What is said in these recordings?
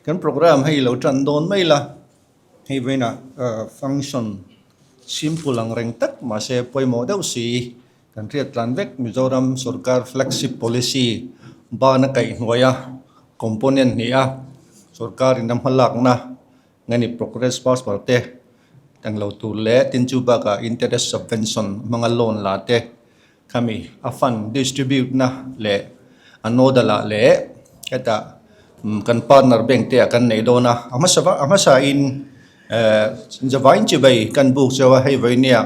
Kan program hei lo tan dawn mai la, hei vawiinah function simple ang reng tak mahse pawimawh deuh si kan hriat tlan vek Mizoram sorkar flagship policy ban a kaihhnuai a component hnih a sorkarin a hmalakna nge ni progress passport te englo tur leh tin chu bakah interest subvention hmanga loan la te khami a fund distribute na leh a nodal ah leh hetah kan partner bank te ah kan neih dawn a a hmasa a hmasa in ehh zavain chibai kan buk cheu a hei vawinia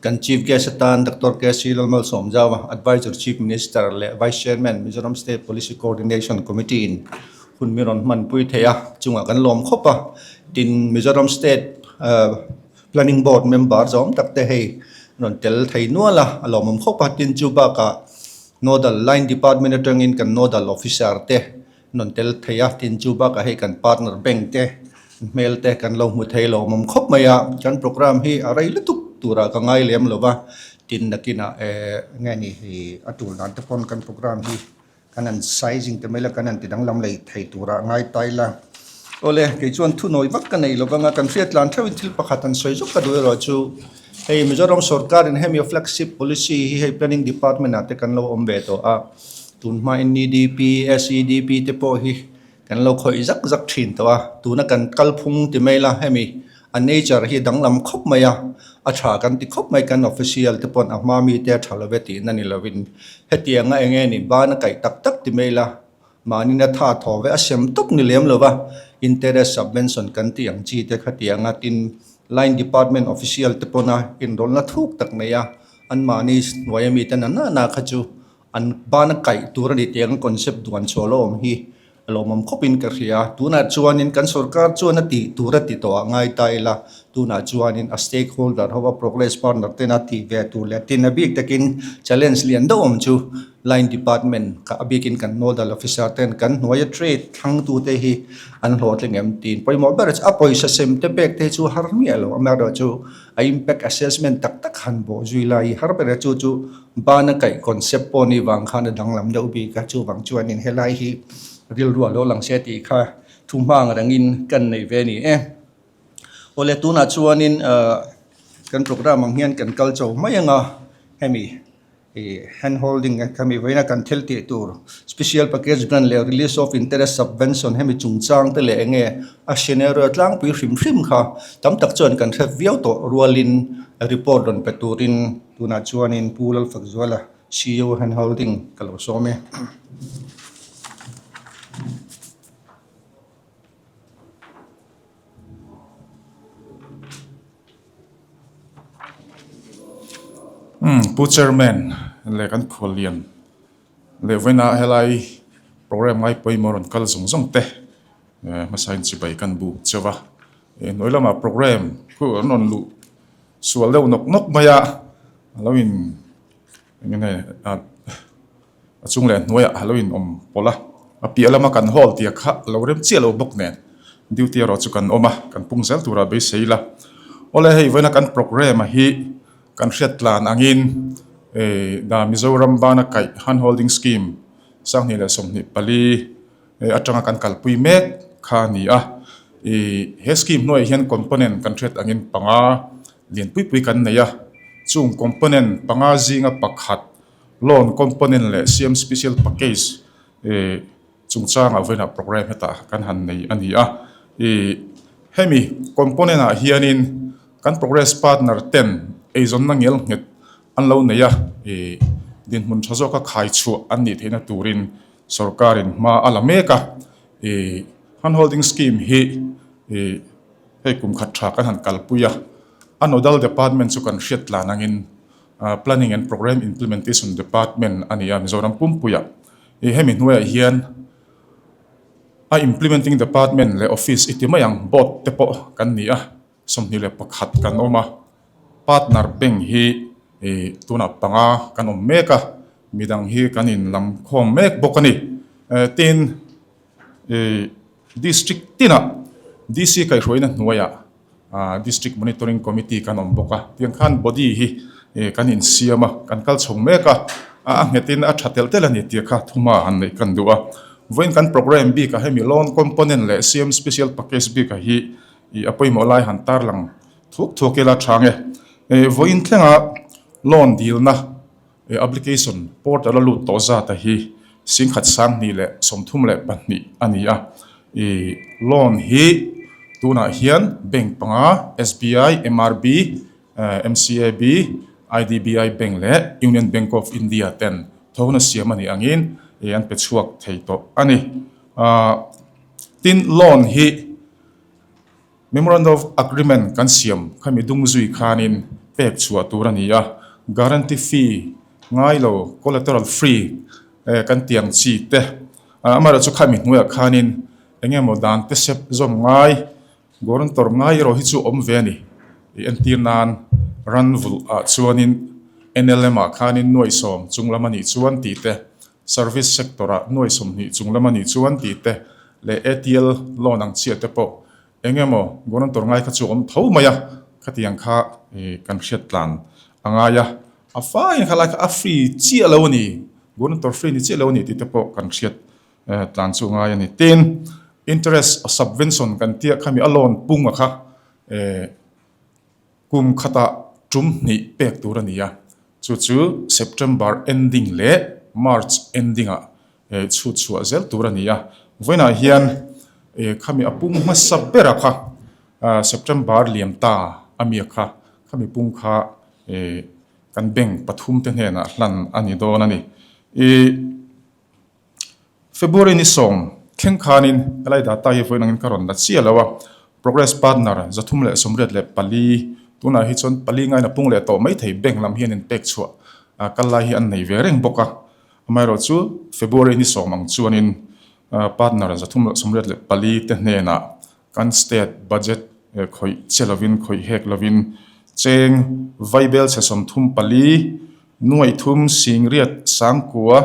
kan chief guest atan Doctor K C Lalmalsawmzau adviser chief minister leh vice chairman Mizoram state policy coordination committee in Hun mi rawn hmanpui thei a, chungah kan lawm khawp a, tin Mizoram State Planning Board member zawm tak te hei rawn tel thei nual a, a lawmawm khawp a, tin chu bakah Nodal Line Department atangin kan Nodal Officer te rawn tel thei a, tin chu bakah hei kan Partner Bank te hmel te kan lo hmu thei lawmawm khawp mai a, kan programme hi a rei lutuk turah ka ngai lem lo va, tin nakinah eng nge ni a tul dan te pawn kan programme hi Kan han sizing te mai la, kan han ti danglam lei thei turah ngai ta ila. Awle, kei chuan thunawi vak ka nei lovang a, kan hriat tlan theuhin thil pakhat han sawi zawk ka duh erawh chu hei Mizoram sorkarin hemi flagship policy hi hei planning department ah te kan lo awm ve tawh a, tunhma NEDP, SEDP te pawh hi Kan lo khawih zak zak thin tawh a, tuna kan kalphung ti mai la hemi a nature hi danglam khawp mai a, a tha kan ti khawp mai kan official te pawn a hma mi te a tha lo ve tihna ni lovin hetianga eng nge ni ban a kaih tak tak ti mai la mahni na tha thaw ve a sem tawp ni lem lo va interest subvention kan tih ang chi te khatianga tin line department official te pawna inrawlhna thuk tak nei a anmahni hnuaia mite na nana kha chu An bana kaih tur a ni tih ang concept duan chhuah lo awm hi a lawmawm khawpin ka hria. Tunah chuanin kan sorkar chuan a tih tur a ti tawh a ngai ta ila, tunah chuanin a stakeholder ho a progress partner tena tih ve tur leh tin a bik takin challenge lian deuh awm chu line department kha a bikin kan nodal officer ten kan hnuaia trade thlangtute hi an hlawhtling em tiin pawimawh ber a pawisa sem te pek te chu har miah lo amaherawhchu a impact assessment tak tak han bawh zui lai hi har ber a chu chu Bana kaih concept pawh ni vang khan a danglam deuh bik a, chuvang chuanin helai hi rilru a lo lang se tih kha thu hmang rengin kan nei ve a ni e. Awle tunah chuanin kan programme ang hian kan kal chho mai ang a, hemi ih hand holding khami vawiina kan thil tih tur special package grant leh release of interest subvention hemi chungchang te leh eng nge a scenario tlangpui hrim hrim kha tam tak chuan kan hre viau tawh rualin report rawn pe turin Tunah chuanin Pu Lalfakzuala, CEO Hand Holding ka lo sawm e. Umm Pu Chairman leh kan khuallian leh vawiinah helai program ngai pawimawh rawn kal zawng zawng te hmasain chibai kan buk chauh a, hnuai lamah program khu an rawn luh Sual deuh nawk nawk mai a, a lo in eng nge a chung leh hnuaiah a lo in awm pawlh a, a piah lama kan hall tia kha a lo rem chiah lo bawk nen duty erawh chu kan awm a, kan pung zel tura beisei ila. Awle hei vawiina kan programme hi kan hriat tlan angin the Mizoram bana kaih hand holding scheme 2024 atanga kan kalpui mek kha a ni a. Ih he scheme hnuaiah hian component kan hriat angin panga lian pui pui kan nei a. Chung component panga zinga pakhat loan component leh siam special package ih chungchangah vawiinah programme hetah kan han nei a ni a. Ih hemi component ah hianin kan progress partner ten eizawnna ngel nghet an lo nei a. Ih dinhmun tha zawka khai chhuah an nih theihna turin Sorkarin hma a la mek a, ih hand holding scheme hi ih hei kum khat tha kan han kalpui a, a nodal department chu kan hriat tlan angin Planning and Programme Implementation Department a ni a Mizoram pumpuiah. Ih hemi hnuaiah hian a implementing department leh office i ti mai ang board te pawh kan ni a, 21 kan awm a, partner bank hi ih tunah panga kan awm mek a, midang hi kan in lam khawm mek bawk a ni. Tin, ih district tinah DC kaihhruaina hnuaiah district monitoring committee kan awm bawk a, tiang khan body hi ih kan insiam a, kan kal chho mek a, a nghetin a tha telh telh a ni tih kha thuma han neih kan duh a. Vawiin kan programme bik ah hemi loan component leh CM special package bik ah hi ih a pawimawh lai han tarlang thuk thuk ila tha nge. Vawiin thlenga loan dilna application portal a lut tawh zat a hi singkhat 22 leh 32 a ni a. Ih loan hi tunah hian bank panga SBI, MRB, MCAB, IDBI Bank leh Union Bank of India ten thawhna siam a nih angin an pe chhuak thei tawh a ni. Tin, loan hi Memorandum of Agreement kan siam khami dung zui khanin pek chhuah tur a ni a, guarantee fee ngai lo, collateral free kan ti ang chi te, amaherawhchu khami hnuaiah khanin eng emaw dan te sep zawm ngai Guarantor ngai erawh hi chu awm ve a ni. I entir nan ran vulh ah chuanin NLM ah khanin nuai sawm chung lam a nih chuan tih te, Service sector ah nuai 20 chung lam a nih chuan tih te leh ATL loan ang chiah te pawh eng emaw guarantor ngai kha chu awm tho mai a, khatiang kha kan hriat tlan a ngai a. A faiin kha lai kha a free chiah lo a ni, guarantor free ni chiah lo a ni tih te pawh kan hriat Tlan chu ngai a ni. Tin, interest subvention kan tia khami a loan pung a kha kum khatah tum hnih pek tur a ni a, chu chu September ending leh March ending ah chhut chhuah zel tur a ni a. Vawiinah hian khami a pung hmasa ber a kha September liam ta a mi a kha, khami pung kha kan bank pathum te hnenah hlan a ni dawn a ni. February ni sawm thleng khanin helai data hi vawiin angin ka rawn la chiah lo a, Progress Partner 384 tunah hi chuan pali ngain a pung leh tawh mai thei bank lam hian in pek chhuah kal lai hi an nei ve reng bawk a, amaherawhchu February ni sawm ang chuanin Partner 384 te hnenah kan state budget khawih che lovin khawih hek lovin cheng vaibel chhe 34 Nuaithum singriat sangkua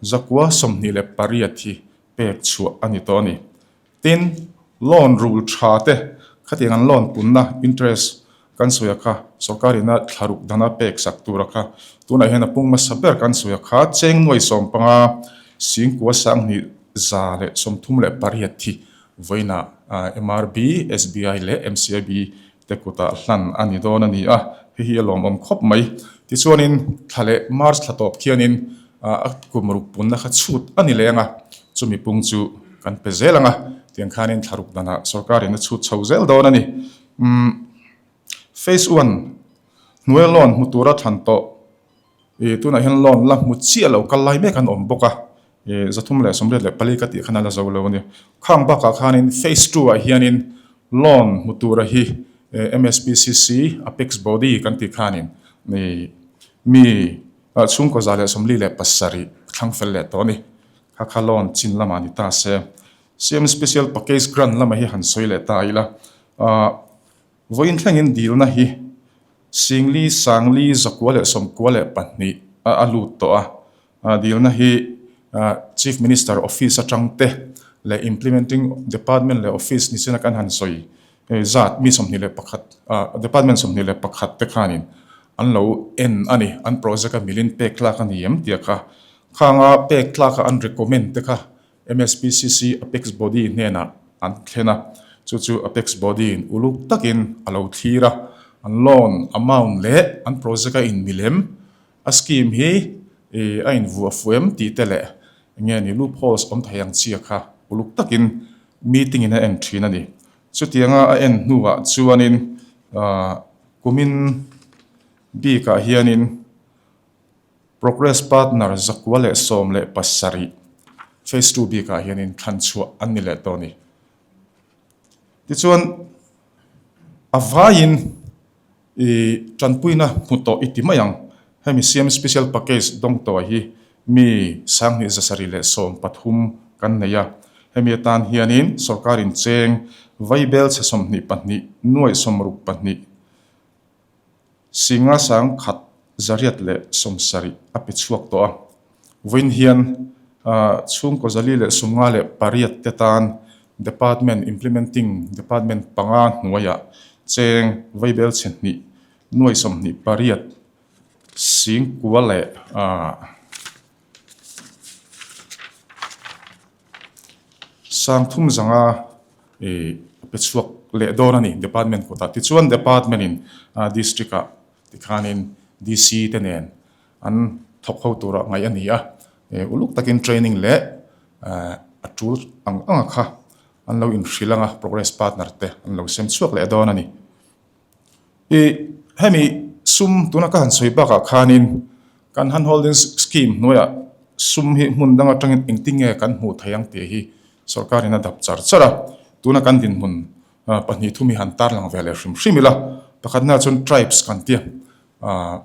zakua 28 hi pek chhuah a ni tawh a ni. Tin, loan rul tha te khatiang an loan punna, interest, kan sawi a kha, sorkar ina thlaruk dana pek sak tur a kha. Tunah hian a pung hmasa ber kan sawi a kha, cheng nuai 15 singkua 2138 hi vawiinah MRB, SBI leh MCIB te kutah hlan a ni dawn a ni a, hei hi a lawmawm khawp mai. Tichuanin thla leh March thla tawp khianin a kum ruk punna kha chhut a ni leng a, chumi pung chu kan pe zel ang a, tiang khanin thla ruk danah sorkarin a chhut chho zel dawn a ni. Umm Phase one hnuai loan hmu tura thlan tawh Ih tunah hian loan la hmu chiah lo kal lai mek an awm bawk a, ih 384 ka tih khan a la zo lo a ni. Khang bakah khanin phase two ah hianin loan hmu tura hi MSPCC apex body kan tih khanin ih mi chhungkaw 147 thlang fel leh tawh a ni. Kha kha loan chin lamah ni ta se. CM special package grant lamah hi han sawi leh ta ila, ah Vawiin thlengin dilna hi Singli, Sangli, 912 a a lut tawh a. Dilna hi Chief Minister Office atang te leh Implementing Department leh Office nichina kan han sawi zat mi 21 Department 21 te khanin an lo en a ni. An project a milin pek tlak a ni em tih a kha. Khanga pek tlaka an recommend te kha MSPCC Apex Body hnenah an thlen a, chu chu Apex Body in uluk takin a lo thlir a, an loan amount leh an project a inmilem, a scheme hi a invuah fuh em tih te leh enge ni loopholes awm thei ang chia kha uluk takin meeting in a en thin a ni. Chutianga a en hnuah chuanin kumin bikah hianin Progress Partner 917 Phase 2 bikah hianin thlan chhuah an ni leh tawh a ni. Tichuan, a vaiin i tanpuina hmu tawh i ti mai ang. Hemi CM Special Package dawng tawh hi mi 2713 kan nei a. Hemi atan hianin sorkarin cheng vaibel chhe 22 nuaih 62 Singa sang khat 870 a pe chhuak tawh a. Vawiin hian chhungkaw 458 te tan Department Implementing Department panga hnuaiah cheng vaibel chhe hnih nuai 28 singkua leh. Sangthum zanga ih a pe chhuak leh dawn a ni department kawtah. Tichuan department in district ah tikhanin DC te nen an thawk ho turah ngaih a ni a, uluk takin training leh a tul ang ang a kha an lo inhrilh ang a, progress partner te an lo sem chhuak leh dawn a ni. Ih hemi sum tuna ka han sawi bakah khanin kan hand holding scheme hnuaiah sum hi hmun dang atangin engtin nge kan hmuh theih ang tih hi sorkarin a dap char char a, tuna kan dinhmun pahnih thum hi han tarlang ve leh hrim hrim ila, pakhatna chuan tribes kan tia ah.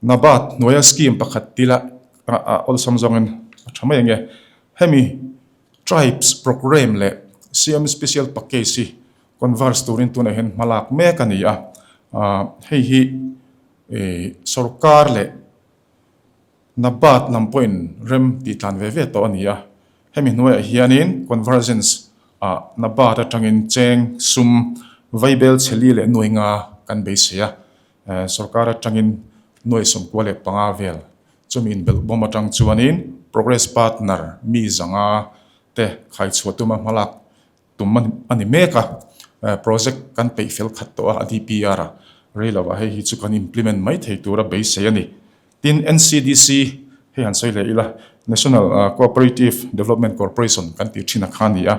Nabat hnuaia scheme pakhat tila a awlsam zawngin a tha mai ange. Hemi Tribes Programme leh CM Special Package hi converse turin tunah hian hma lak mek a ni a. Hei hi sorkar leh Nabat lam pawhin rem tih tlan ve ve tawh a ni a. Hemi hnuaiah hianin convergence ah Nabat atangin cheng sum vaibel chheli leh nuai nga kan beisei a. Sorkar atangin nuai 95 vel chumi inbelh bawm atang chuanin Progress Partner mi zanga te khaichhuah tuma hmalak tum a ni mek a, project kan peih fel khat tawh a, a DPR a rei lo a, hei hi chu kan implement mai thei tura beisei a ni. Tin, NCDC hei han sawi leh ila, National Cooperative Development Corporation kan tih thin a kha a ni a,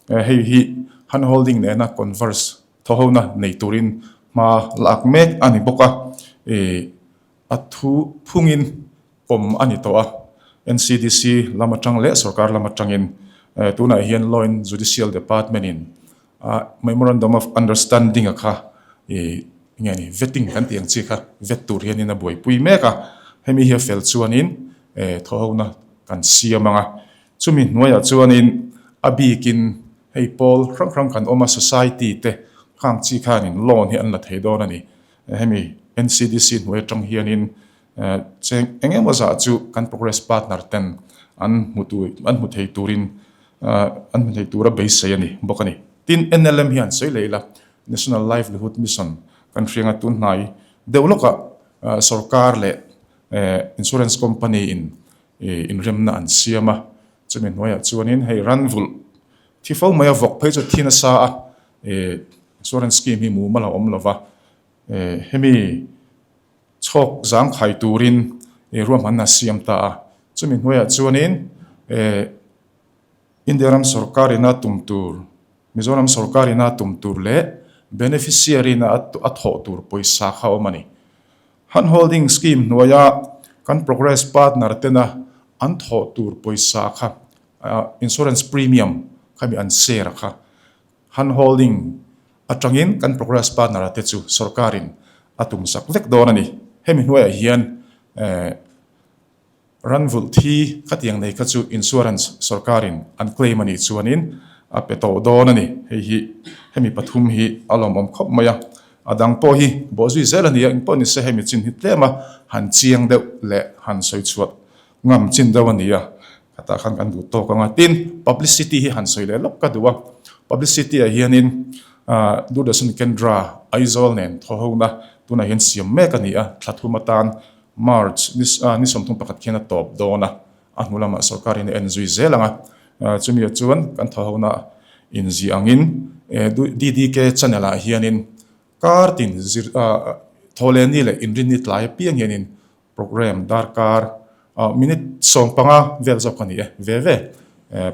hei hi handholding nena converse Thawhona nei turin hma lak mek a ni bawk a, ih a thu phungin pawm a ni tawh a. NCDC lam atang leh sorkar lam atangin tunah hian Law and Judicial Department in a Memorandum of Understanding a kha ih enge ni vetting kan tih ang chi kha vet tur hianin a buaipui mek a. Hemi hi a fel chuanin thawhona kan siam ang a. Chumi hnuaiah chuanin a bikin hei pawl hrang hrang kan awm a, society te khang chi khanin loan hi an la thei dawn a ni. Hemi NCDC hnuai atang hianin cheng eng emaw zah chu kan progress partner ten an hmu tu an hmu thei turin an hmu thei tura beisei a ni bawk a ni. Tin, NLM hian sawi leh ila National Livelihood Mission kan hrianga tun hnai deuh lawkah sorkar leh insurance company in inremna an siam a, chumi hnuaiah chuanin hei ran vulh thi fo mai a, vawk phei chu thi nasa a, insurance scheme hi mumal a awm lova, hemi chhawk zangkhai turin ruahmanna a siam ta a, chumi hnuaiah chuanin India ram sorkarina tum tur, Mizoram sorkarina tum tur leh beneficiary-na a thawh tur pawisa kha a awm a ni. Hand holding scheme hnuaia kan progress partner tena an thawh tur pawisa kha insurance premium khami an share kha hand holding atangin kan progress partner te chu sorkarin a tumsak vek dawn a ni. Hemi hnuaiah hian Ran vulh thi khatiang nei kha chu insurance sorkarin an claim a nih chuanin a pe tawh dawn a ni. Hei hi hemi pathum hi a lawmawm khawp mai a, a dang pawh hi bawhzui zel a ni a, engpawh ni se hemi chin hi tlem a han chiang deuh leh han sawi chhuah ngam chin deuh a ni a, khatah khan kan duh tawk ang a. Tin, publicity hi han sawi leh lawk ka duh a, publicity ah hianin Doordarshan Kendra Aizawl nen thawhona tunah hian siam mek a ni a, thla thum atan March ni ni 31 khian a tawp dawn a, a hnu lamah sorkarin a en zui zel ang a, chumi ah chuan kan thawhona inziah angin DDK channel ah hianin kar tin zir thawhlehni leh inrinni tlai apiang hianin program darkar minute 15 vel zawk a ni e ve ve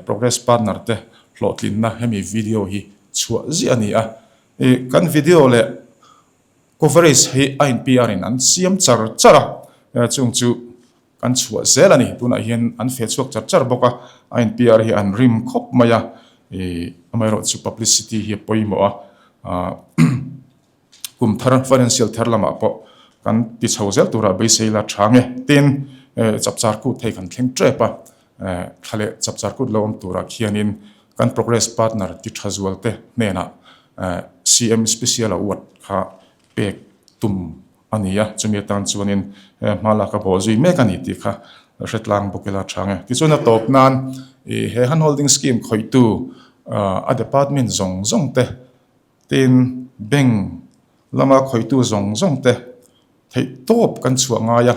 progress partner te hlawhtlinna hemi video hi chhuah ziah a ni a, kan video leh Coverage hi a in PR in an siam char char a, chung chu kan chhuah zel a ni. Tunah hian an feh chhuak char char bawk a, a in PR hi an rim khawp mai a, amaherawh chu publicity hi a pawimawh a, kum thar financial thar lamah pawh kan ti chho zel turah beisei la tha nge. Tin, chapchar kut thei kan thleng tep a, thla leh chapchar kut lo awm turah khianin kan progress partner ti tha zual te hnenah CM Special Award kha pek tum a ni a, chumi atan chuanin hma lak a bawh zui mek a ni tih kha hre tlang bawk ila tha ang e. Tichuan a tawp nan ih he hand holding scheme khawihtu a department zawng zawng te tin bank lama khawihtu zawng zawng te theih tawp kan chhuah ngai a,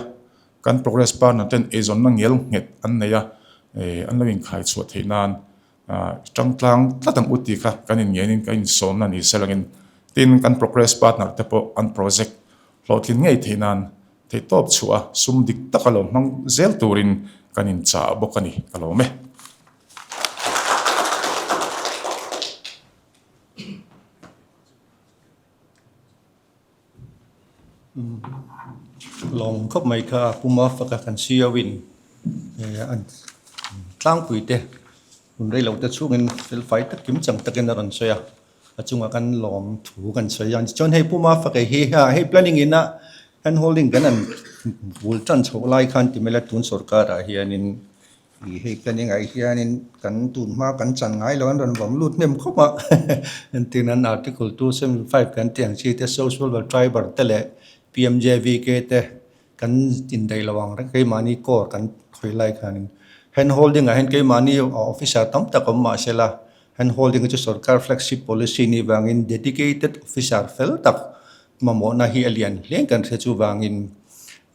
kan progress partner ten eizawnna ngel nghet an nei a, an lo inkhai chhuah theih nan. Tangtlang tlat ang u tih kha kan inngenin kan insawmna ni selangin tin kan progress partner te pawh an project hlawhtlin ngei theih nan theihtawp chhuah a sum dik taka lo hmang zel turin kan inchah bawk a ni ka lawm e. Lawm khawp mai kha puma faka kan siau in an tlangpui te hun rei lo te chhungin fel fai tak kim chang takin a rawn sawi a a chungah kan lawm thu kan sawi a tichuan hei puma faka hi hei planning ina hand holding kan han bul tan chhoh lai khan ti mai ila tun sorkar ah hianin Ih hei ka ni ngaih hianin kan tun hma kan chan ngai lo an rawn vawm lut hnem khawp a entir nan article 275 kan tih ang chi te social welfare tribal te leh PMJVK te kan indaih lo ang reng keimahni core kan khawi lai khanin hand holding ah hian keimahni officer tam tak awm mahse la hand holding hi chu sorkar flagship policy nih vangin dedicated officer fel tak mamawhna hi a lian hle kan hria chuvangin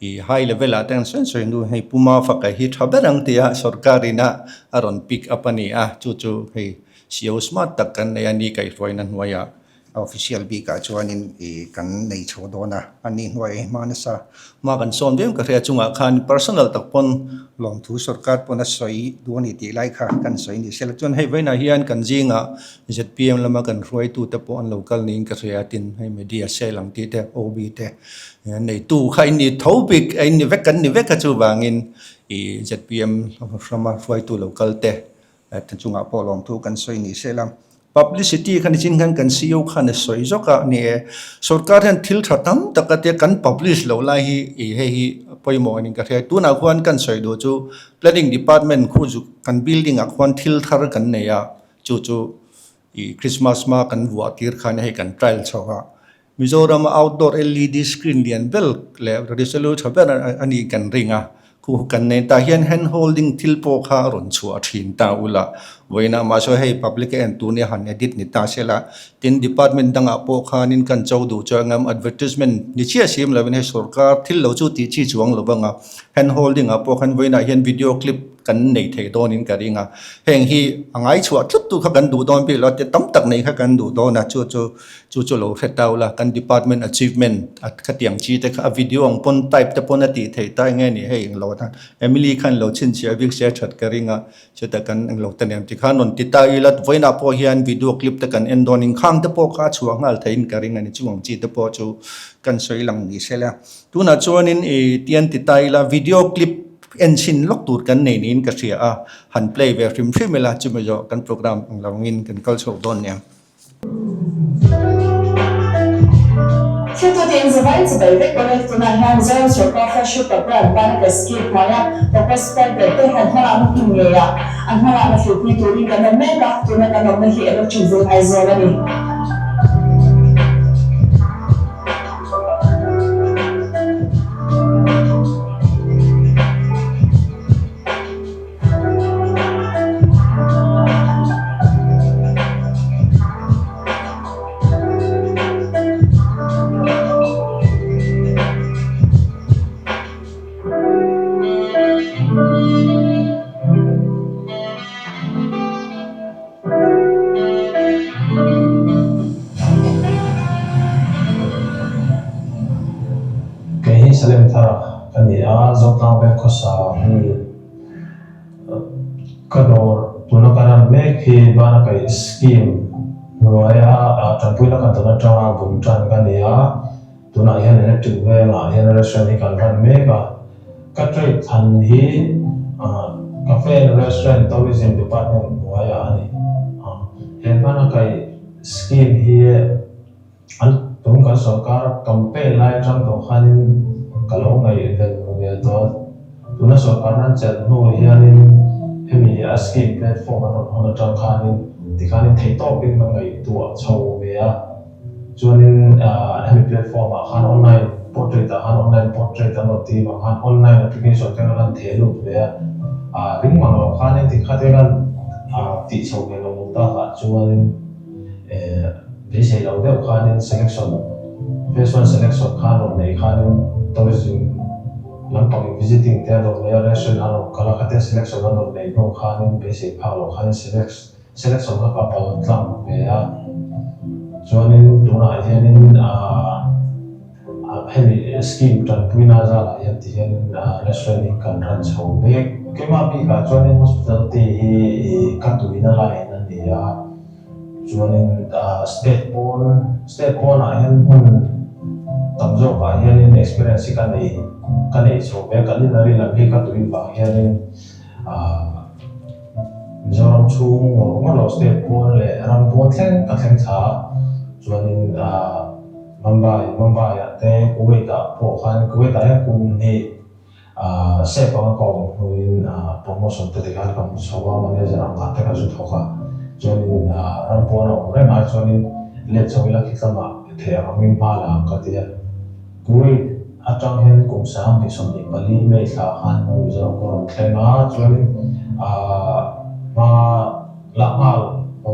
ih high level ah te an sawi sawi nu hei puma faka hi tha ber ang tia sorkar ina a rawn pick up a ni a chu chu hei sio smart tak kan nei a ni kaihhruaina hnuaiah official bikah chuanin ih kan nei chho dawn a a ni hnuai hma nasa hma kan sawn viau ka hria chungah khan personal tak pawn lawmthu sorkar pawn a sawi duh a ni tih lai kha kan sawi ni sela chuan hei vawiinah hian kan zingah zpm lama kan hruaitute pawh an lo kal niin ka hria tin hei media cell ang tih te OB te neitu kha in ni tho bik a in ni vek kan ni vek a chuvangin ih zpm hrama hruaitu lo kal te te chungah pawh lawmthu kan sawi ni sela publicity kha nichin khan kan ceo khan a sawi zawk a ni e sorkar hian thil tha tam tak a tia kan publish loh lai hi ih hei hi pawimawh a ni ka hria tunah khuan kan sawi duh chu planning department khu zuk kan building ah khuan thil thar kan nei a. Chu chu ih Christmas hma kan vuah tir khan hei kan trial chho a, Mizoram a outdoor led screen lian ber leh resolution tha ber a nih kan ring a, khu kan nei tah hian hand holding thil pawh kha a rawn chhuah thin ta ula, vawiinah mahse hei public a en tur nia han edit ni ta se la, tin department dangah pawh khanin kan cho duh chuan engam advertisement ni chiah sim lovin hei sorkar thil lo chu tih chi chuang lo vang a, hand holding ah pawh khan vawiinah hian video clip kan nei thei dawnin ka ring a, heng hi a ngai chhuah tlut tu kha kan duh dawn bik lo a, ti tam tak nei kha kan duh dawn a, chu chu chu chu lo hre tau la, kan department achievement a khatiang chi te kha a video ang pawn type te pawn a tih theih ta eng nge ni hei englo atan Emily khan lo chhinchhiah bik se a that ka ring a, chutah kan englo te nen tikhan rawn ti ta ila vawiinah pawh hian video clip te kan en dawn inkhang te pawh kha a chhuah nghal theihin ka ring a ni, chung ang chi te pawh chu kan sawi lang ni se la, tunah chuanin ih tian ti ta ila video clip En chhin lawk tur kan nei niin ka hria a, han play ve hrim hrim ila chumi zawh kan program ang lo angin kan kal chhoh dawn nia. Thiltute in zavai chibai vek awm e, tunah hian Mizoram sorkar flagship program Banaka Scheme hnuaia Progress Partner te han hmalakna hmun ngeiah an hmalakna thilpui turin kan awm mek a, tuna kan awmna hi Electric Veng Aizawl a ni. Kei hi Salem thar ka ni a, Zotlang Veng khawsa hi ka dawr tuna ka ran mek hi bana kaih scheme hnuaia tanpuina ka dawn atanga bul tan ka ni a, tunah hian electric vengah hian restaurant hi kan ran mek a. Ka trade chhan hi Cafe and Restaurant Tourism Department hnuaiah a ni. He hmana kaih scheme hi an tum kan sorkar campaign lai atang tawh khanin ka lo ngaihven ru ve tawh a. Tuna sorkar nan chelh hnu hianin hemi a scheme platform an rawn hawn atang khanin tikhanin theihtawpin ka ngaihtuah chho ve a. Chuanin hemi platform ah khan online portrait ah khan online portrait an rawn tih vang khan online application te khan theh lut ve a, ring mang loh khanin tikha te khan tih chho ve lo lo tak ah chuanin beisei lo deuh khanin selection phase one selection khan rawn nei khanin tourism lampang in visiting te an rawn nei a restaurant an rawn kal a khatia selection an rawn neih hnu khanin beisei phak loh khanin select. selection kha ka pal tlang ve a, chuanin tunah hianin hemi scheme tanpuina zalah hian ti hianin restaurant hi kan ran chho mek. Keimah bikah chuanin hospitality hi ka tuina line a ni a, chuanin state pawn state pawnah hian hmun tam zawkah hianin experience hi ka nei ka nei chho ve a, culinary lam hi ka tui vang hianin Mizoram chhung ngawr ngawr lo state pawn leh ram pawn thleng ka thleng thla a, chuanin Mumbai, Mumbai ah te Kuwait ah pawh khan Kuwait ah hian kum hnih sep anga ka awm hnuin promotion te tikhan ka hmu chho a, manager ang ah te ka zu thawk a, chuanin ram pawn a awm reng ai chuanin let chho ila khi tlamah theih ang angin hma la ang ka ti a. Kuwait atang hian kum 2024 May thla khan Mizoram ka rawn thleng a, chuanin hma la nghal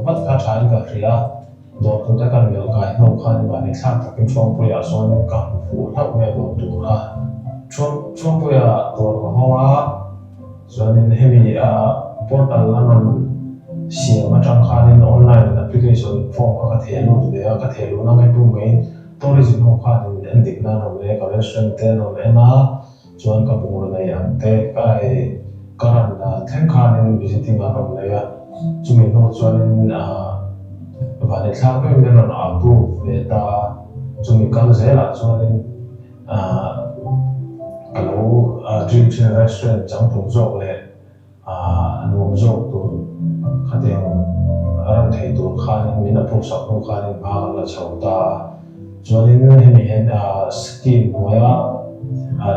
vat kha thain ka hria a, dawr tur te kan melh kai hnu khan mahni thlak takin Thuampuiah sawn ka hmu fuh hlauh mai a dawr tur kha. Thuampuiah dawr ka hawng a, chuanin hemi portal an rawn siam atang khanin online application form kha ka theh lut ve a, ka theh luhna ngai pawh maiin Tourism ho khan in en dik nan rawn nei a, ka restaurant te an rawn en a, chuan ka bungraw nei ang te ka ei ka ran dan thleng khanin visiting an rawn nei a, chumi hnu chuanin ah vanithlak deuhin min rawn approve ve ta a, chumi kal zelah chuanin ah ka lo dream thin restaurant changtlung zawk leh A nuam zawk tur khatiang ran thei tur khanin min approve sak hnu khanin hma kan la chho ta a. Chuanin hemi hian scheme hnuaia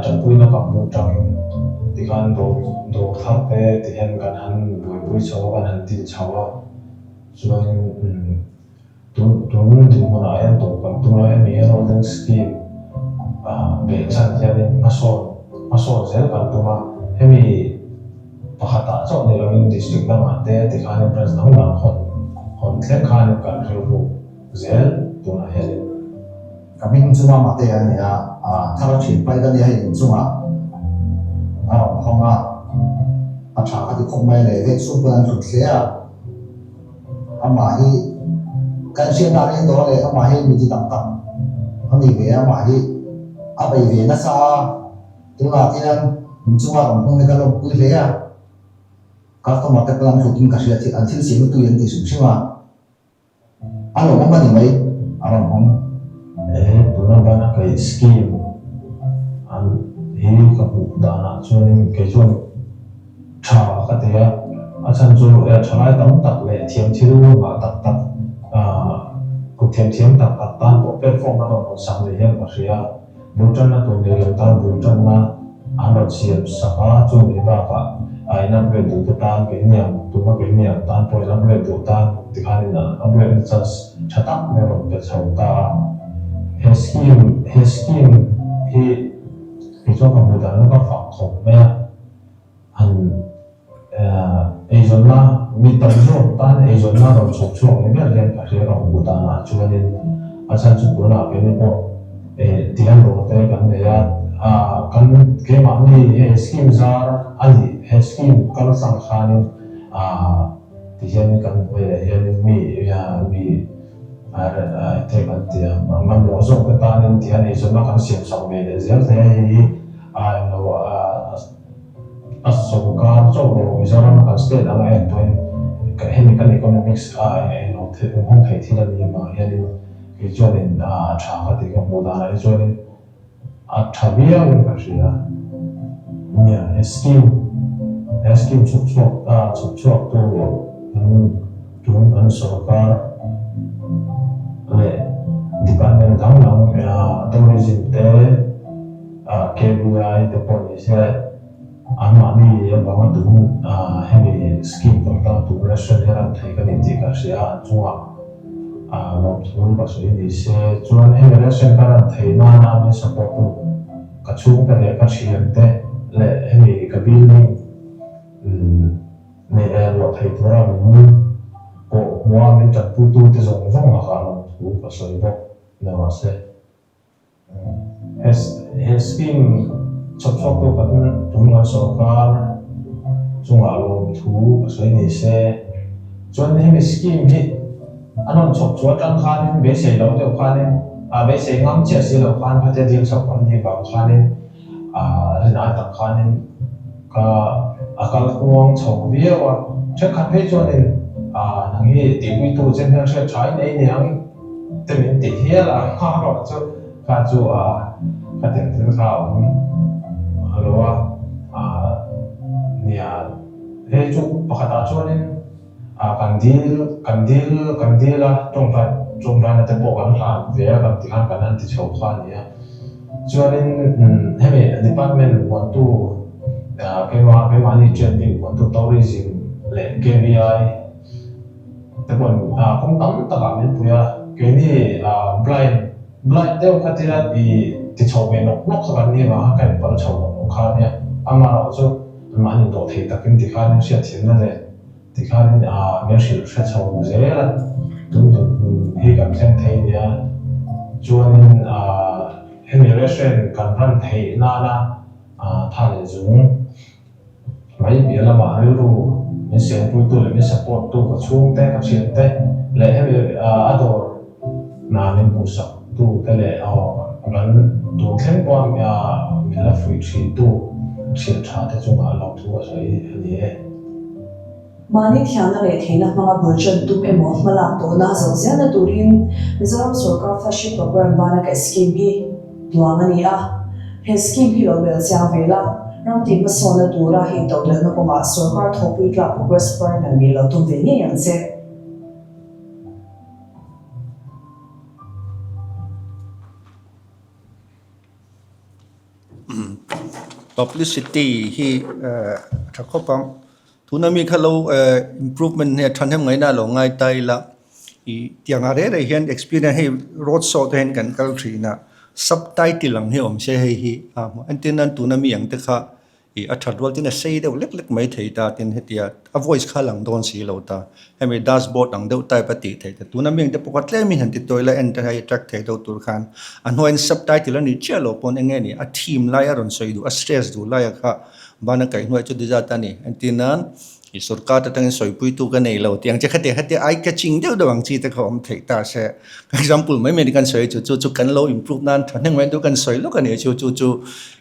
tanpuina ka hmuh tangin tikhan dawr dawr thar te tihian kan han buaipui chho a, kan han din chho a. Chuanin tun tun dinhmunah hian tawp kan tum a, hemi hian holding scheme behchhan hianin hmasawn hmasawn zel kan tum a, hemi pakhatah chauh ni loin district dangah te tikhanin branch dang dang hawn hawn thleng khanin kan rilru zel tunah hianin. Ka hming chu Mama te a ni a, thar a thian pai ka nia hei inchungah a rawn hawng a, a tha ka ti khawp mai leh vek chhung pawn an hlut hle a. Amah hi kan hriatna rei tawh leh amah hi mi ti tak tak a ni ve a, amah hi a bei ve nasa a, tunah hian inchunga rawn hmang hi ka lawmpui hle a, customer te pawh an hlut in ka hria thil an thil siam lutuk in an ti hrim hrim a, a lawmawm a ni mai a rawn hmang. He tuna bana kaih scheme an hi ka hmuh danah chuanin kei chuan Tha ka ti a, a chhan chu thalai tam tak leh thiam thil ngah tak tak, kut thiam thiam tak tak tan pawh platform an rawn hawn sak ni hian ka hria. Bul tanna tur nei lo tan bul tanna an rawn siam sak a, chu mi bakah a in upgrade duh te tan keiniang, tuna keiniang tan pawh in upgrade duh tan tikhan in upgrade na chance tha tak mai a rawn pe chho ta a. He scheme he scheme hi kei chuan ka hmuh dan na ka fak khawp mai a. An eizawnna mi tam zawk tan eizawnna rawn chhawp chhuak ni ber hian ka hria ka hmuh danah chuanin a chhan chu tunah keini pawh tiang dawr te kan nei a, kan keimahni hei scheme zar a nih he scheme kal tlang khanin tihian kan hmeiah hianin mi mi eng kan ti ang mamawh zawk te tanin tihian eizawnna kan siam sak ve leh zel thei a hei hi a englo A sawrkar chauh lo Mizoram kan state anga en pawhin hemi kan economics a englo hmang thei thil a ni avang hianin kei chuanin a tha ka tih ka hmuh danah hi chuanin a tha viauin ka hria. Nia he scheme he scheme chhuk chhuak chhuk chhuak tu kan tun kan sawrkar leh department dang dang tourism te KBI te pawh ni se anmahni avanga tun hemi scheme kan tan tur restaurant hi ran thei ka ni tih ka hria a, an chungah lawmthu ka sawi ni se chuan hemi restaurant ka ran thei nana min support tu ka chhungte leh ka thiante leh hemi ka building nei luah thei tura min pawh hmua min tanpuitu te zawng zawng lakah lawmthu ka sawi bawk ni rawh se. He scheme chhawp chhuaktu kan tum kan sawrkar chungah lawmthu ka sawi ni se. Chuan hemi scheme hi a rawn chhawp chu atang khanin beisei lo deuh khanin ah beisei ngam chiah si lo khan khatia dil chhoh kan nih vang khanin ah rinai tak khanin ka a kal kuang chho viau a. Thenkhat phei chuanin ah nang hi tihpuitu che hmelhriat tha in ei niang te min ti hial a, hma erawh chu kha chu ah ka tiang thil kha a awm lo a ah nia. Hei chu pakhatah chuanin kan dil kan dil kan dil a, tawngtai tawngtaina te pawh kan hlan ve a kan tih khan kan han ti chho kha a ni a. Chuanin hemi department vuantu keimah keimahni ṭiat bik vuantu tourism leh KVI te pawhin kawng tam takah min pui a, keini blind blind deuh kha tia ti chho ve nawk nawk kha kan ni avang khan ka inpal chho nawk nawk kha a nia. Amaherawhchu chu Mahni dawh thei takin tikhanin hriatthiamna leh tikhanin min hrilh hre chho zel a, tun dinhmun hi kan thleng thei nia. Chuanin hemi restaurant kan ran theih nana tha leh zung mai piah lamah rilru min siampuitu leh min support tu ka chhungte, ka thiante leh hemi a dawr hna min hmuhsak tu te leh kan tun thleng pawha min la fuih thin tu thian tha te chungah lawmthu a sawi a ni e. Mahni thiamna leh theihna hmanga bul ṭan tum emaw hmalak tawhna zo zelna turin Mizoram Sorkar Flagship Programme bana kaih scheme hi duang a ni a. He scheme hi lo bel chiang ve la, ram tih hmasawnna tura intodelhna kawngah sorkar thawhpui tlak progress partner nih lo tum ve ngei ang che. Publicity hi tha khawp ang tuna mi kha lo improvement hi a thahnem ngaihna a lo ngai ta ila ih tiang ah reh reh hian experience hei road show te hian kan kal thin a subtitle ang hi awm se hei hi a entir nan tuna mi ang te kha Ih a that rual tin a sei deuh lek lek mai thei ta tin hetia a voice kha lang dawn si lo ta. Hemi dashboard ang deuh type a tih theih ta. Tuna ming te pawh kha tlem in han ti tawi la en te hei attract thei deuh tur khan a hnuaiin subtitle a nih chiah loh pawn eng nge ni a theme lai a rawn sawi duh a stress duh lai a kha ban a kaih hnuai chu ti zat a ni. Entir nan ih sorkar te atangin sawipuitu ka nei lo tih ang che khatia khatia eye catching deuh deuh ang chi te kha awm theih ta se. Example mai mai ni kan sawi chu chu chu kan lo improve nan thahnem mai chu kan sawi lawk a ni chu chu chu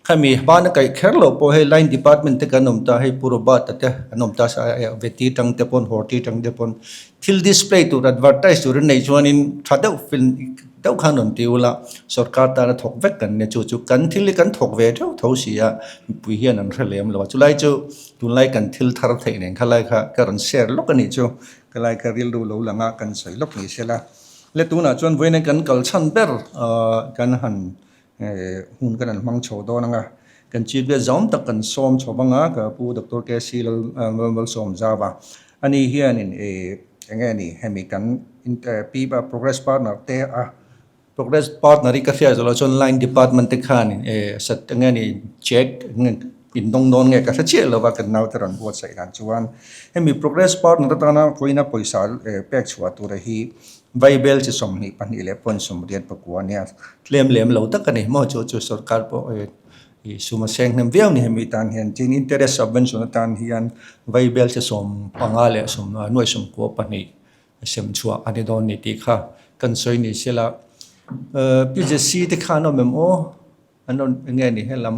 Khami hmana kaih kher loh pawh hei line department te kan awm ta, hei Pu Robert-a te an awm ta sa a, veti tang te pawn horti tang te pawn thil display tur advertise tur an neih chuanin tha deuh fil deuh khan rawn ti ula sorkar tana thawk vek kan nia chu chu kan thil hi kan thawk ve theuh tho si a mipui hian an hre lem lo a chulai chu tunlai kan thil thar theih nen khalai kha ka rawn share lawk a nih chu kalai kha rilru lo lang a kan sawi lawk ni sela le tunah chuan vawiin kan kal chhan ber kan han Hun kan han hmang chho dawn ang a, kan chief guest zawm tak kan sawm chho vang a, ka pu Doctor KC Lalmalsawmzauva. Ani hianin eng nge ni hemi kan P progress partner te a, progress partner hi ka hriat zawh loh chuan line department te khanin sat eng nge ni check in dawng dawn nge ka hre chiah lova kan naute rawn buatsaih dan chuan hemi progress partner atana vawiina pawisa pek chhuah tura hi Vaibel chi 22 leh pawn 80 pakua nia tlem lem lo tak a ni maw chu chu sorkar pawh ih sum a seng hnem viau ni hemi tan hian tin interest subvention atan hian Vaibel chi 15 leh sawm nuai sawmkua pahnih a sem chhuah a ni dawn ni tih kha kan sawi ni sela PJC te khan awm em aw an rawn eng nge ni helam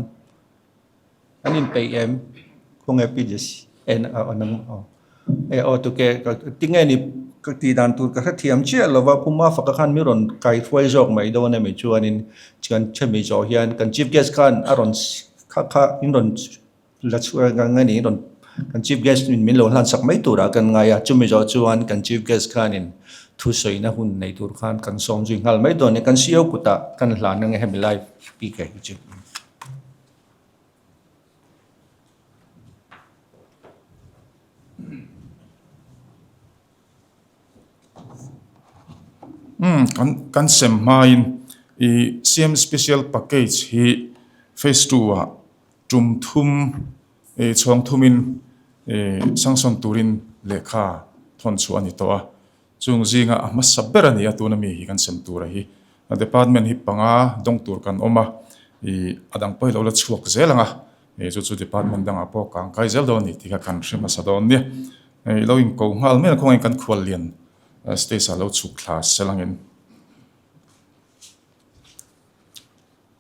An inpeih em? Khawnge PJC en a nang aw. E aw tuke tinge ni ka tih dan tur ka hrethiam chiah lova Pu Mafaka khan mi rawn kai hruai zawk mai dawn emi chuanin kan chhemi zawh hian kan chief guest khan a rawn kha kha in rawn la chhuak ang nge ni in rawn kan chief guest in min lo hlan sak mai turah kan ngai a chumi zawh chuan kan chief guest khanin thusawina hun nei tur khan kan sawm zui nghal mai dawn a ni kan CEO kutah kan hlan ang e hemi lai speaker hi chu. Umm kan kan sem hmain ih CM special package hi phase two ah tum thum ih chhawng thumin ih sanction turin lehkha thawn chhuah a ni tawh a. Chung zinga a hmasa ber a ni a, tuna mi hi kan sem tur a hi. A department hi panga dawng tur kan awm a, ih a dang pawh hi lo la chhuak zel ang a, ih chu chu department dangah pawh kang kai zel dawn a ni tih kha kan hre hmasa dawn nia. Hei lo in ko nghal mai a khawngaih kan khual lian stage ah lo chhuk thla selangin.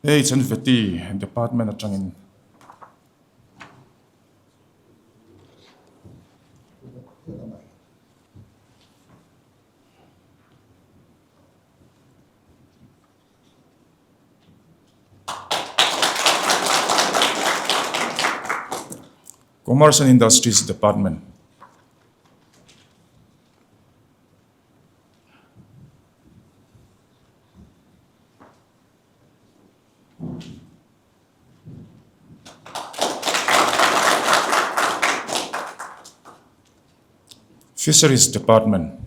Hei chuan Vety department atangin. Commerce and Industries Department. Fisheries Department.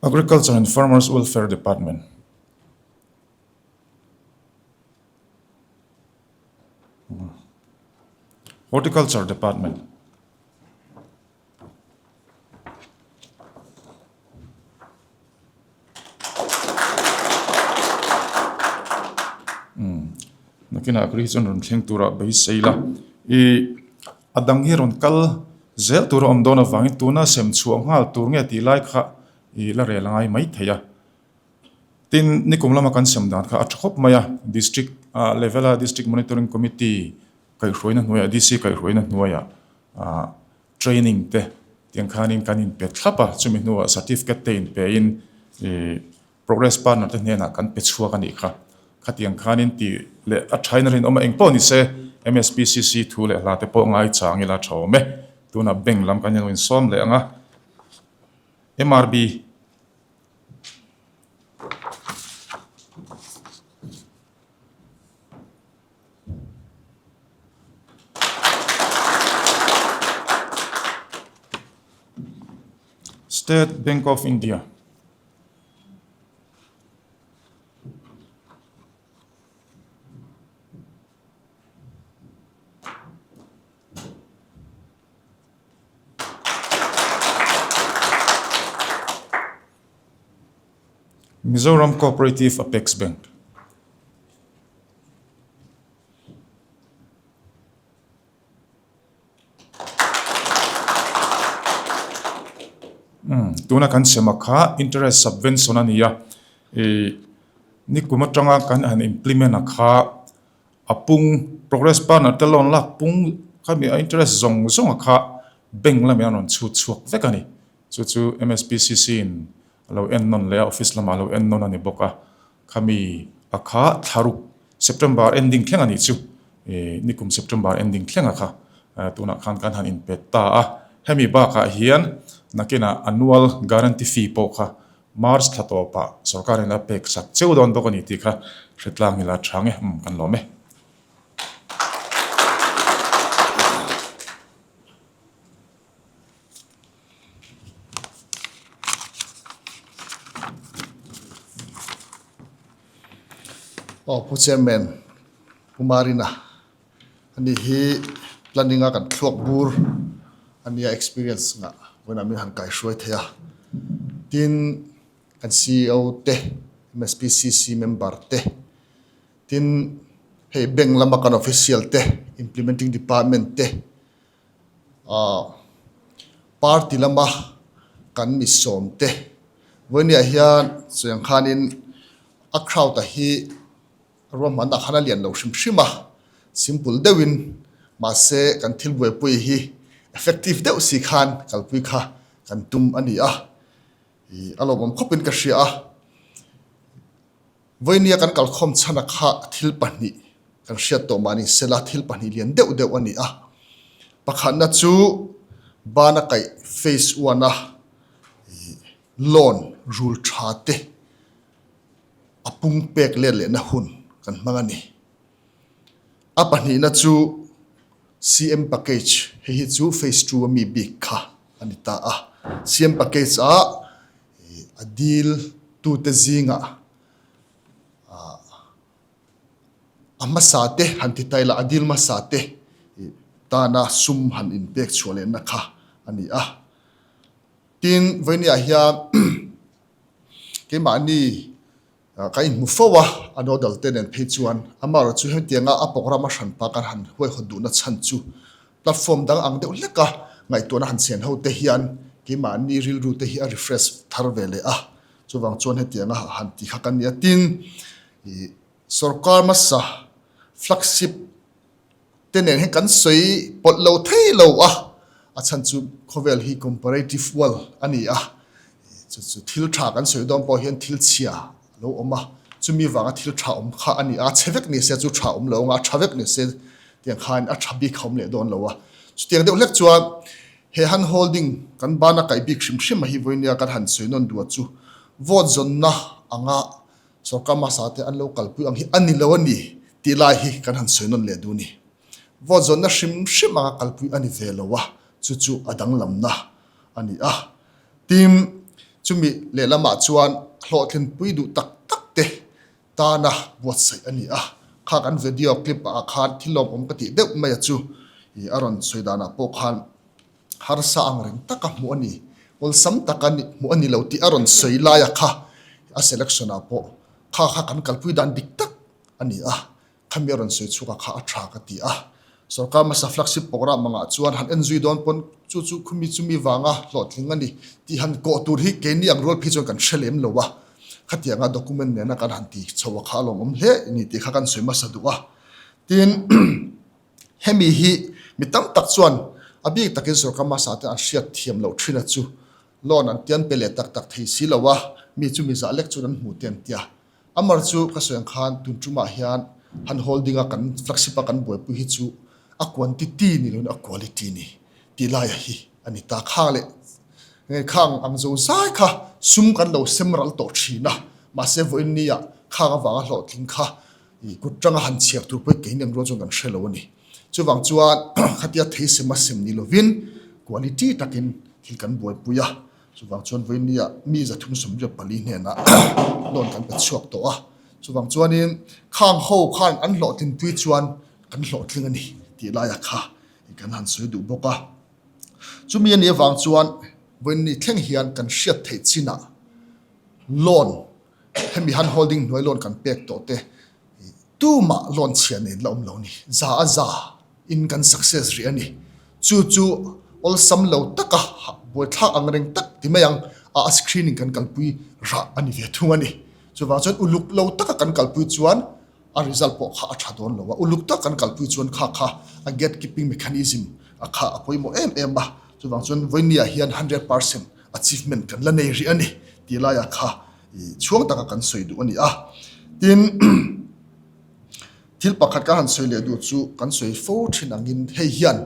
Agriculture and Farmers Welfare Department. Horticulture Department. Nakinah kri hi chuan rawn thleng turah beisei la ih a dang hi rawn kal zel tur a awm dawn avangin tuna sem chhuah nghal tur nge tih lai kha ih la rel a ngai mai thei a tin nikum lama kan sem dan kha a tha khawp mai a district ah level a district monitoring committee kaihhruaina hnuaiah D_C kaihhruaina hnuaiah ah. Training te tiang khanin kan inpe thlap a, chumi hnuah certificate te inpein ih progress partner te hnenah kan pe chhuak a nih kha. Khatiang khanin tih leh a thain a rinawm a, engpawh ni se MSPCC thu leh hla te pawh ngai chang ila tha awm e. Tunah bank lam kan ilo insawm leh ang a, MRB. State Bank of India. Mizoram Cooperative Apex Bank. Umm tuna kan sema kha interest subvention a ni a ih nikum atanga kan han implement a kha a pung progress partner te loan lak pung khami a interest zawng zawng a kha bank lamah hian a rawn chhut chhuak vek a ni chu chu M_S_P_C_C in a lo en nawn leh a office lamah a lo en nawn a ni bawk a. Khami a kha thlaruk September ending thleng a nih chu ih nikum September ending thleng a kha tunah khan kan han inpet ta a, hemi bakah hian nakinah annual guarantee fee pawh kha March thla tawpah sorkarin a pek sak cheu dawn bawk a ni tih kha hretlang ila tha nge umm kan lawm e. Aw Pu Chairman, Pu Marina ani hi planning a kan thluak bur ania experience ngah vawiinah min han kaihruai thei a. Tin, kan ceo te, MSPCC member te, tin hei bank lama kan official te, implementing department te, Ahh party lama kan mi sawm te vawinia hian cheng khanin a crowd a hi ruahmanna khan a lian lo hrim hrim a simple deuhin mahse kan thil buaipui hi effective deuh si khan kalpui kha kan tum a ni a ih a lawmawm khawpin ka hria a. Vawinia kan kalkhawm chhana kha thil pahnih kan hriat tawh mah ni sela thil pahnih lian deuh deuh a ni a. Pakhatna chu bana kaih phase one a loan rul tha te a pung pek let lehna hun kan hmang a ni. A pahnihna chu CM package hei hi chu phase two a mi bik kha a ni ta a. CM package a A dil tute zingah a hmasa te han ti ta ila a dil hmasa te. tana sum han inpek chhuah lehna kha a ni a. Tin, vawinia hian keimahni ka inhmu fo a, a nodal te nen phei chuan amaherawh chu hetianga a programme a hran pa kan han huaihawt duhna chhan chu platform dang ang deuh hlek a ngaihtuahna han chhen ho te hian keimahni rilru te hi a refresh thar ve leh a, chuvang chuan hetianga han ti kha kan ni a. Tin, ih sorkar hmasa flagship te nen hian kan sawi pawlh lo thei lo a, a chhan chu khawvel hi comparative world a ni a, chu chu thil tha kan sawi dawn pawh hian thil chhia a lo awm a, chumi vanga thil tha awm kha a ni a, chhe vek ni se chu tha awm lo ang a, a tha vek ni se tiang khan a tha bik a awm leh dawn lo a, chutiang deuh hlek chuan he hand holding kan bana kaih bik hrim hrim a hi vawinia kan han sawi nawn duah chu vote zawnna anga Sorkar hmasa te an lo kalpui ang hi a ni lo a ni tih lai hi kan han sawi nawn leh duh a ni. Vote zawnna hrim hrim anga kalpui a ni ve lo a, chu chu a danglamna a ni a. Tin, chumi lehlamah chuan hlawhtlinpui duh tak tak te tana buatsaih a ni a. Kha kan video clip ah khan thil lawmawm ka tih deuh mai a chu a rawn sawi danah pawh khan Harsa ang reng taka hmuh a ni, awlsam taka hmuh a ni lo tih a rawn sawi lai a kha a selection ah pawh kha kha kan kalpui dan dik tak a ni a, khami a rawn sawi chhuak a kha a tha ka ti a. Sorkar hmasa flagship programme angah chuan han en zui dawn pawn chu chu khumi chumi vanga hlawhtling a ni tih han kawh tur hi keini ang rual phei chuan kan hre lem lo a, khatianga document nena kan han ti chho a kha a lawmawm hle a ni tih kha kan sawi hmasa duh a. Tin. Hemi hi mi tam tak chuan a bik takin sorkar hmasa te an hriat thiam loh thin a chu loan an tian pe leh tak tak thei si lo a, mi chu mi zah lek chuan an hmu te an tia. Amar chu ka sawi ang khan tun tumah hian han holding a kan flagship a kan buaipui hi chu a quantity ni loin a quality ni tih laia hi a ni ta. Khang leh nge khang ang zo zai kha sum kan lo sem ral tawh thin a, mahse vawiin nia khang avanga hlawhtling kha I kut tanga han chhiar tur pawh hi kei nem rual chuan kan hre lo a ni. Chuvang chuan khatia thei sem a sem ni lovin quality takin thil kan buaipui a. Chuvang chuan vawinia mi 374 hnenah loan kan pe chhuak tawh a. Chuvang chuanin khang ho khan an hlawhtlinpui chuan kan hlawhtling a ni tih laia kha kan han sawi duh bawk a. Chumi a nih avang chuan vawiin thleng hian kan hriat theih chinah loan Hemi han holding hnuai loan kan pek tawh te tumah loan chhia nen la awm lo ni. Za a za in kan success rih a ni. Chu chu awlsam lo taka buaithlak ang reng tak ti mai ang a a screening kan kalpui rah a ni ve thung a ni. Chuvang chuan uluk lo taka kan kalpui chuan a result pawh kha a tha dawn lo a, uluk tak kan kalpui chuan kha kha a gate keeping mechanism a kha a pawimawh em em a, chuvang chuan vawinia hian 100% achievement kan la nei rih a ni tih laiah kha chhuang taka kan sawi duh a ni a. Tin, thil pakhat ka han sawi leh duh chu kan sawi fo thin angin hei hian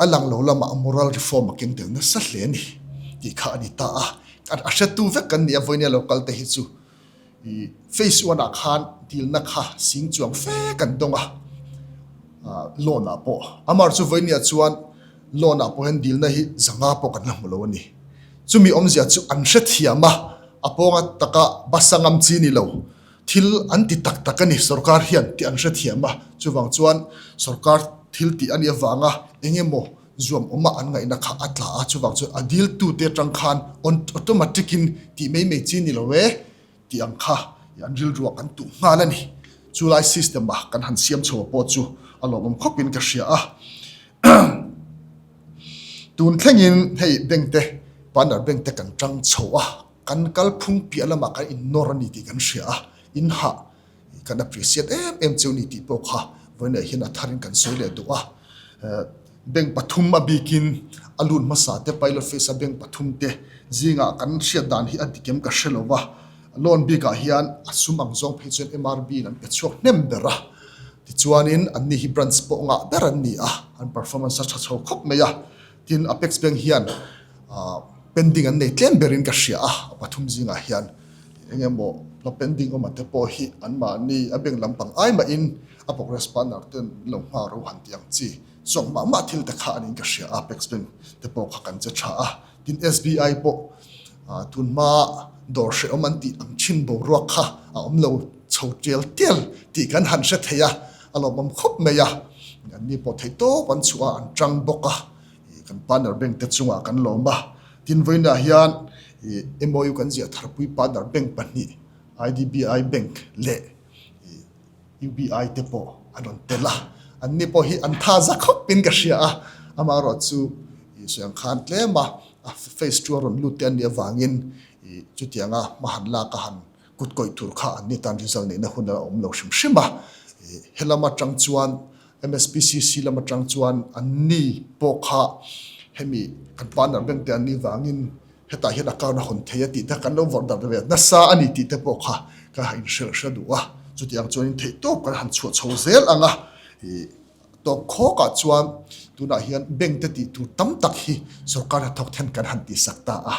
a lang lo lamah moral reform a keng tel nasa hle a ni tih kha a ni ta a, a hretu vek kan ni a vawinia lo kal te hi chu. I phase one ah khan dilna kha sing chuang fe kan dawng a, loan ah pawh. Amar chu vawinia chuan loan ah pawh hian dilna hi zanga pawh kan la hmu lo a ni. Chumi awmzia chu an hrethiam a, a pawnga taka basa ngam chi ni lo. Thil an ti tak tak a ni sorkar hian tih an hrethiam a, chuvang chuan sorkar thil tih a nih avanga eng emaw zuam awma an ngaihna kha a tla a, chuvang chuan a diltute atang khan automatic in tih mai mai chi ni lo e tih ang kha an rilruah kan tuh nghal a ni. Chulai system a kan han siam chho pawh chu a lawmawm khawpin ka hria a. Tun thlengin hei bank te partner bank te kan tang chho a, kan kalphung piah lamah kan innawr a ni tih kan hria a, in hah Kan appreciate em em cheu ni tih pawh kha vawiinah hian a tharin kan sawi leh duh a. Bank pathum a bikin a lut hmasa te pilot phase a bank pathum te zingah kan hriat dan hi a dik em ka hre lo va. Loan bikah hian a sum ang zawng phei chuan MRB in an pe chhuak hnem ber a. Tichuanin anni hi branch pawh ngah ber an ni a, an performance a tha chho khawp mai a. Tin, Apex Bank hian pending an nei tlem berin ka hria a, a pathum zingah hian. Eng emaw hla pending awm te pawh hi anmahni a bank lampang ai mahin a progress partner ten lo nghak ro han tih ang chi zawk mah mah thil te kha anin ka hria a, Apex Bank te pawh kha kan che tha a. Tin, SBI pawh tunhma dawr hrehawm an tih ang thin boruak kha a awm lo chho tial tial tih kan han hre thei a, a lawmawm khawp mai a. An ni pawh theihtawp an chhuah a, an tang bawk a, kan partner bank te chungah kan lawm a. Tin, vawiinah hian MOU kan ziah tharpui partner bank pahnih IDBI Bank leh UBI te pawh an rawn tel a, an ni pawh hi an tha za khawp in ka hria a, amaherawh chu sawi ang khan tlem a phase two a rawn lut te an nih avangin chutianga hma han lak a han kut kawih tur kha an ni tan result neihna hun a awm lo hrim hrim a, helam atang chuan MSPCC lam atang chuan an ni pawh kha hemi kan partner bank te an nih vangin Hetah hian account a hawn thei a tih te kan lo vawrh darh ve nasa a ni tih te pawh kha ka han inhrilh hre duh a. Chutiang chuanin theihtawp kan han chhuah chho zel ang a, ih tawp khawkah chuan tunah hian bank te tih tur tam tak hi sorkar hnathawk then kan han tihsak ta a.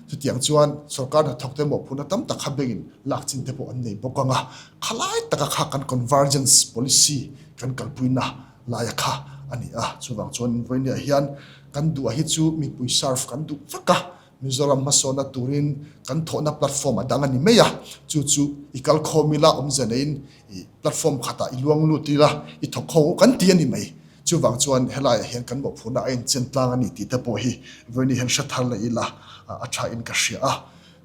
Chutiang chuan sorkar hnathawk te mawhphurhna tam tak kha bank in lak chin te pawh an nei bawk ang a, khalai taka kha kan convergence policy kan kalpuina laia kha a ni a, chuvang chuan vawinia hian kan duh a hi chu mipui serve kan duh vek a, Mizoram hmasawnna turin kan thawhna platform a dang a ni mai a, chu chu i kal khawm ila awmze neiin i platform khatah i luang lut ila i thawk ho kan ti a ni mai. Chuvang chuan helaiah hian kan mawhphurhna a inchen tlang a ni tih te pawh hi vawiini hian hre thar leh ila a tha in ka hria a.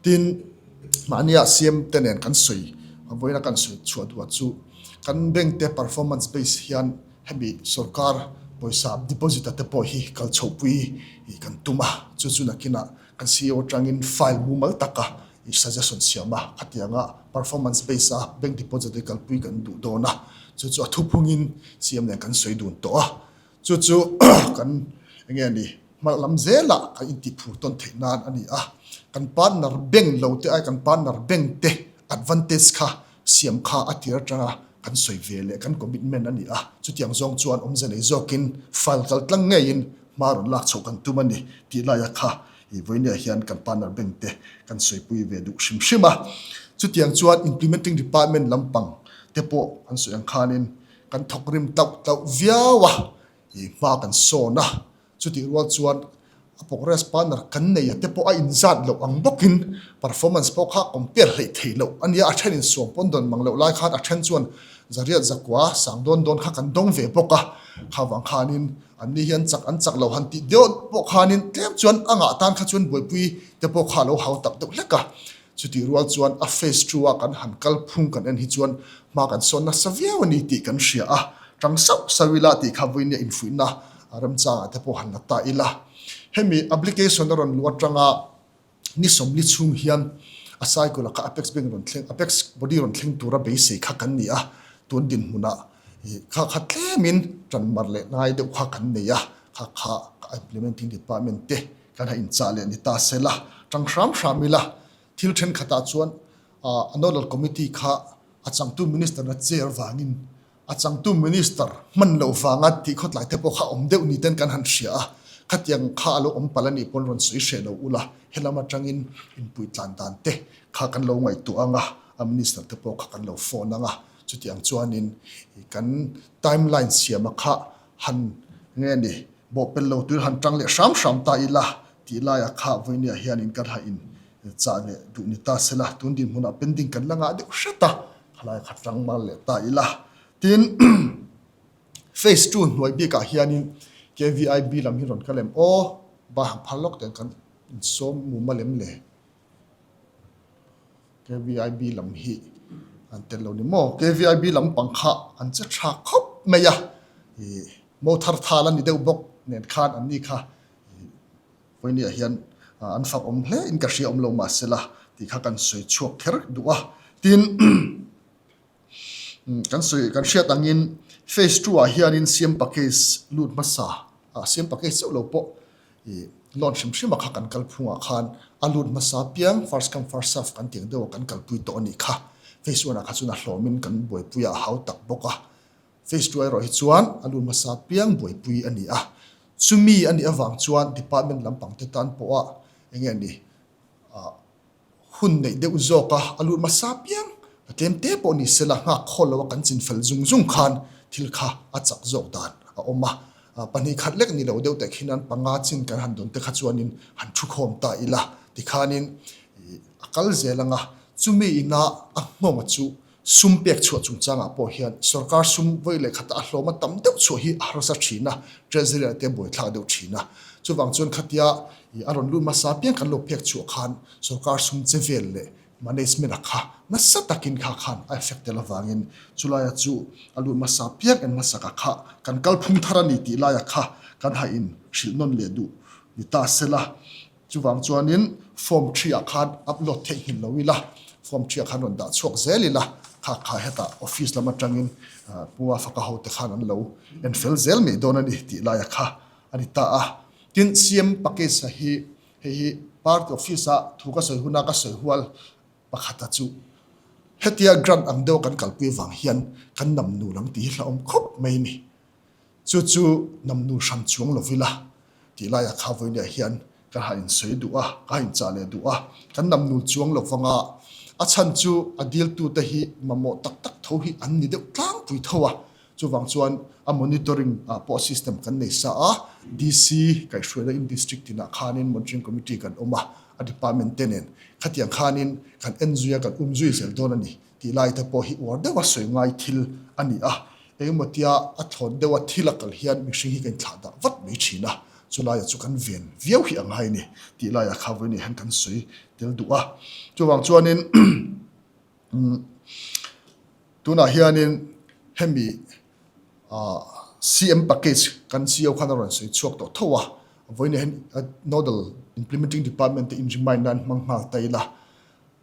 Tin, mahnia CM te nen kan sawi, vawiina kan sawi chhuah duh chu kan bank te performance base hian hemi sorkar pawisa deposit a te pawh hi kal chhohpui kan tum a, chu chu nakinah kan CEO atangin file mumal taka i suggestion siam a, khatianga performance base a bank deposit hi kalpui kan duh dawn a, chu chu a thuphungin CM nen kan sawi dun tawh a. Chu chu kan enge ni hmalh lam zelah kan intihphur tawn theih nan a ni a, kan partner bank lo te ai kan partner bank te advantage kha siam kha a tir atanga kan sawi ve leh kan commitment a ni a, chutiang zawng chuan awmze nei zawkin file kal tlang ngeiin hma rawn lak chhoh kan tum a ni tih laia kha i vawinia hian kan partner bank te kan sawipui ve duh hrim hrim a, chutiang chuan implementing department lampang te pawh an sawi ang khanin Kan thawk rim tauh tauh viau a, i hma kan sawn a, chutih rual chuan a progress partner kan nei a te pawh a inzat loh ang bawkin performance pawh kha compare hleih theih loh a nia, a then in suam pawn dawn mang loh lai khan a then chuan zariat zakua sang dawn dawn kha kan dawng ve bawk a, kha vang khanin an ni hian chak an chak lo han tih deuh pawh khanin tlem chuan a ngah tan kha chuan buaipui te pawh kha a lo hau tak deuh hlek a. Chutih rual chuan a phase two a kan han kal phung kan en hi chuan hma kan sawn nasa viau a ni tih kan hria a, tang sauh sauh ila tih kha vawinia infuihna remchangah te pawh han la ta ila. Hemi application a rawn luh atanga ni sawmli chhung hian a cycle a kha Apex Bank rawn thleng, Apex body rawn thleng tura beisei kha kan ni a, tun dinhmunah kha kha tlemin tan mar leh ngai deuh kha kan nei a, kha kha implementing department te Kan ha inchah leh ni ta se la, tang hram hram ila, thil thenkhatah chuan a Nodal Committee kha a changtu Minister na chair vangin a changtu Minister hman loh vanga tih khawtlai te pawh kha awm deuh ni ten kan han hria a, khatiang kha a lo awm palh a nih pawn rawn sawi hreh lo ula, helam atangin inpui tlan dan te kha kan lo ngaihtuah ang a, a Minister te pawh kha kan lo phone ang a, chutiang chuanin kan timeline siama kha han nge ni. Bawhpelh lo tuir han tang leh hram hram ta ila tih laiah kha vawinia hianin ka rha in chah leh duh ni ta sela, tun dinhmunah pending kan la ngah deuh hret a, khalai kha tang mal leh ta ila. Tin, phase ii hnuai bikah hianin KVIB lam hi rawn kal em aw, ba han phal lawk teh kan insawm mum a lem le. KVIB lam hi an tel lo ni maw? KVIB lam pang kha an che tha khawp mai a, ih mo thar thal a ni deuh bawk nen khan an ni kha ih vawinia hian an fak awm hle in ka hria awm lo mahsela tih kha kan sawi chhuak kher duh a, tin kan sawi kan hriat angin phase ii ah hianin siam package lut hmasa ah siam package chauh lo pawh Ih loan hrim hrim a kha kan kal phungah khan a lut hmasa piang first come first serve kan tih ang deuh a kan kalpui tawh a nih kha. Phase one ah kha chuan a hlawmin kan buaipui a a hau tak bawk a. Phase two erawh hi chuan a lut hmasa piang buaipui a ni a. Chumi a nih avang chuan department lampang te tan pawha eng nge ni ah Hun neih deuh zawk a, a lut hmasa piang a tlem te pawh ni sela nghak khawl lo a kan chin fel zung zung khan thil kha a chak zawk dan a awm a. Pahnih khat lek ni lo deuh teh khian panga chin kan han dawn te kha chuanin han thu khawm ta ila tikhanin a kal zel ang a, chumi ina a nghawnga chu. Sum pek chhuah chungchangah pawh hian sorkar sum vawi leh khata a hlawm a tam deuh chhuah hi a harsa thin a, Treasury ah te buaithlak deuh thin a. Chuvang chuan khatia a rawn lut hmasa apiang kan lo pek chhuah khan sorkar sum che vel leh management a kha nasa takin kha khan a effect tel avangin chulaia chu a lut hmasa apiang en hmasaka kha kan kalphung thar a ni tih laia kha kan hain hrilh nawn leh duh ni ta sela. Chuvang chuanin form 3 ah khan upload theih nghin lo ila, form 3 ah khan rawn dah chhuak zel ila, kha kha hetah office lam atangin Pu Mafaka hote khan an lo en fel zel mai dawn a ni tih laia kha a ni ta a. Tin, CM package a hi hei hi party office a thu ka sawi huna ka sawi hual pakhata chu hetia grant ang deuh kan kalpui vang hian kan namnu lam tih hi hlauhawm khawp mai a ni. Chu chu namnu hran chuang lo ila tih laiah kha vawinia hian ka ha insawi duh a, ka ha inchah leh duh a, kan namnul chuang lo vanga a chhan chu a diltute hi mamawh tak tak tho hi an ni deuh tlangpui tho a, chuvang chuan a monitoring ah pawh system kan nei sa a, DC kaihhruaina in district tinah khanin monitoring committee kan awm a, a department te nen khatiang khanin kan en zui a, kan um zui zel dawn a ni. Tih lai te pawh hi uar deuha sawi ngai thil a ni a, engemaw tia a thlawn deuha thil a kal hian mihring hi kan inthlah dah vat mai thin a, chulaia chu kan ven viau hi a ngai a ni tih laiah kha vawiin hian kan sawi tel duh a. Chuvang chuanin tunah hianin hemi CM package kan CEO khan a rawn sawi chhuak tawh tho a, vawiin hian Nodal Implementing Department te in remind nan hmang nghal ta ila.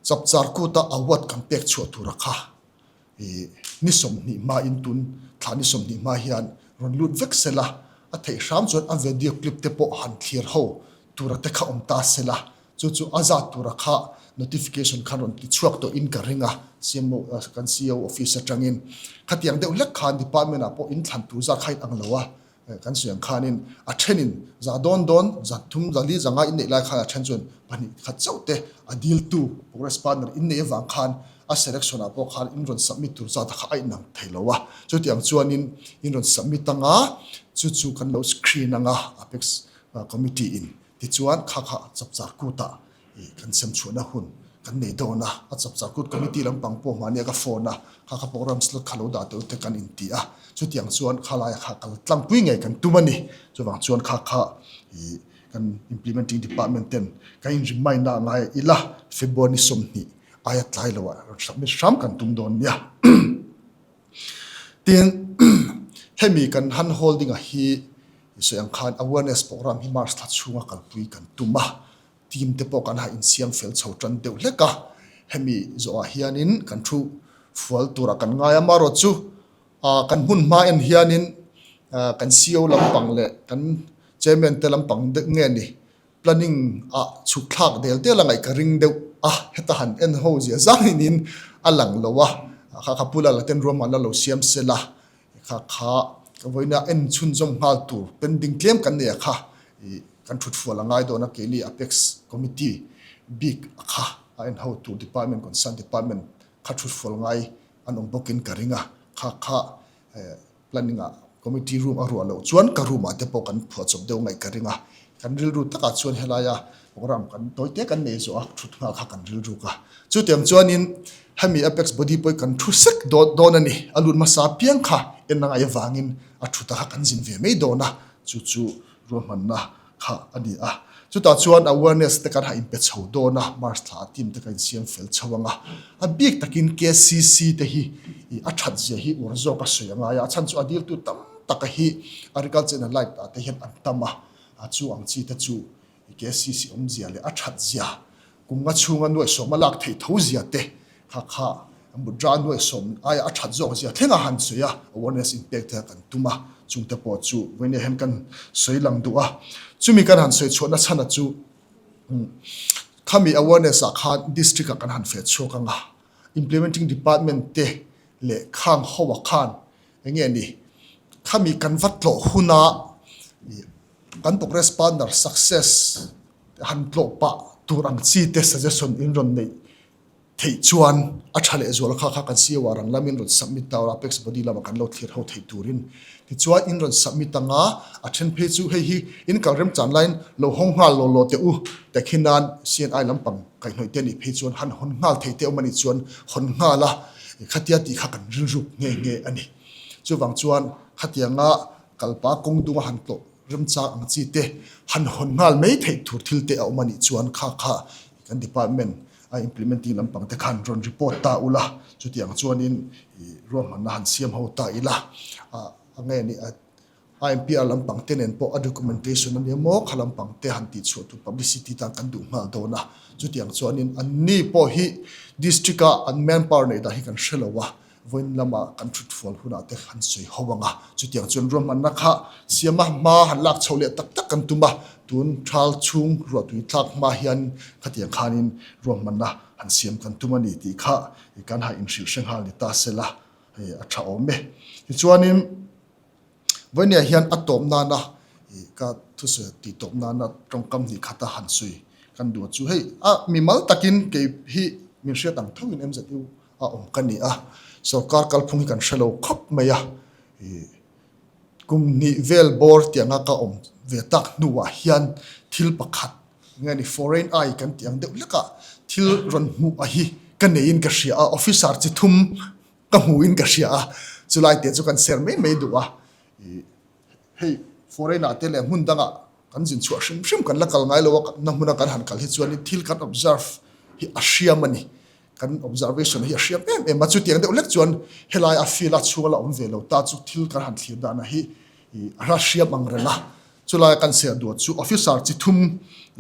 Chapchar kuta award kan pek chhuah tura kha i ni 20 hma in tun thla ni 20 hma hian rawn lut vek sela, a theih hram chuan a video clip te pawh han thlir ho tura te kha awm ta sela, chu chu a zat tura kha notification khan rawn ti chhuak tawh in ka ring a, CMO kan CEO office atangin khatiang deuh hlek khan department ah pawh in thlan tur zat kha in ang lo a, Kan sawi ang khanin a thenin za dawn dawn, za thum, za li, za nga inneih lai khan a then chuan pahnih khat chauh te a diltu progress partner inneih avang khan a selection ah pawh khan in rawn submit tur zat kha a inang thei lo a. Chutiang chuanin in rawn submit anga chu chu kan lo screen anga Apex Committee in tichuan kha kha chapchar kutah Ih, kan sem chhuahna hun kan nei dawn a, a chapchar kut committee lampang pawh mahnia ka phone a, kha kha program slot kha lo dah teuh te kan inti a, chutiang chuan khalaia kha kal tlangpui ngei kan tum a ni. Chuvang chuan kha kha ih kan implementing department ten kan in remind na ngai ila February ni 20 aia tlai loah rawn submit hram kan tum dawn nia. Tin, hemi kan hand holding a hi sawi ang khan awareness program hi March thla chhunga kalpui kan tum a, Team te pawh kan ha insiam fel chho tan deuh hlek a, hemi zawhah hianin kan thu fual turah kan ngai a, amaherawh chu kan hmun hma en hianin kan CEO lampang leh kan Chairman te lampang deuh nge ni planning ah chhuk thlak del del a ngaih ka ring deuh a, heta han en ho zia zangin a lang lo a, kha kha Pu Lala ten ruahmanna lo siam sela Kha kha vawiina en chhunzawm nghal tur pending tlem kan nei a kha ih kan thut fual a ngai dawn a keini Apex Committee bik a kha a en ho tur department concern department kha thut fual ngai an awm bawkin ka ring a kha kha eh planning ah committee room a ruah loh chuan ka room ah te pawh kan phuahchawp deuh ngaih ka ring a kan rilru takah chuan helaia program kan tawi te kan nei zawh a thut nghal kha kan rilruk a chutiang chuanin Hemi Apex Body pawh hi kan thu sek dawt dawn a ni. A lut hmasa apiang kha en a ngaih avangin a thuta kha kan zin ve mai dawn a, chu chu ruahmanna kha a ni a. Chutah chuan awareness te kan ha inpe chho dawn a, March thla ah team te kan insiam fel chho ang a. A bik takin KCC te hi a that zia hi uar zawk a sawi a ngai a, a chhan chu a diltu tam taka hi agriculture and allied ah te hian an tam a, chu ang chi te chu KCC awmzia leh a that zia, kum nga chhunga nuaihsawm a lak theih tho zia te kha kha mudra nuaihsawm aia a that zawk zia thleng a han sawi a, awareness inpek te kan tum a, chungte pawh chu vawinia hian kan sawi lang duh a. Chumi kan han sawi chhuahna chhana chu khami awareness ah khan district ah kan han feh chhuak ang a, implementing department te leh khang ho ah khan enge ni khami kan va tlawh huna Kan progress partner success han tlawh pah tur ang chi te suggestion in rawn neih theih chuan a tha leh zual kha kha kan COR ang lamin rawn submit ta ula apex body lamah kan lo thlir ho theih turin tichuan in rawn submit anga a then phei chu hei hi in kal remchan laiin lo hawng nghal law law teh u tekhi nan CNI lampang kaihhnawih te nih phei chuan han hawn nghal thei te awm anih chuan hawn nghal a. Khatia tih kha kan rilruk nghe nghe a ni. Chuvang chuan khatianga kalpa kawng dunga han tlawh remchang ang chi te han hawn nghal mai theih tur thil te a awm a nih chuan kha kha kan department a implementing lampang te khan rawn report ta ula, chutiang chuanin ruahmanna han siam ho ta ila a nge ni a. IMPR lampang te nen pawh a documentation a nia maw kha lampang te han tih chhuah tur publicity tan kan duh nghal dawn a, chutiang chuanin anni pawh hi district a an manpower neih dan hi kan hre lo a, vawiin lama kan thut fual hunah te han sawi ho ang a, chutiang chuan ruahmanna kha siama hma han lak chhoh leh tak tak kan tum a, tun thal chhung ruahtui tlak hma hian khatiang khanin ruahmanna han siam kan tum a ni tih kha kan han inhrilh hre nghal ni ta sela hei a tha awm e. Tichuanin. Vawinia hian a tawp nana ih ka thusawi tih tawp nana tawngkam hnih khata han sawi kan duh chu hei a mimal takin kei hi min hriat ang thoin MZU a awm ka ni a, sorkar kalphung hi kan hre lo khawp mai a, ih kum hnih vel bawr tianga ka awm ve tak hnuah hian thil pakhat nge ni foreign eye kan tih ang deuh hlekah thil rawn hmuh a hi ka neiin ka hria a, officer chi thum Ka hmuhin ka hria a, chulai te chu kan ser mai mai duh a, ih hei foreign ah te leh hmun dangah kan zin chhuah hrim hrim kan la kal ngai lo a, na hmuna kan han kal hi chuanin thil kan observe hi a hriam a ni, kan observation hi a hriam em em a, chutiang deuh lek chuan helai a field a chhunga la awm ve lo ta chu thil kan han thlir dan ah hi ih a hriam ang reng a, chulai kan ser duh chu officer chi thum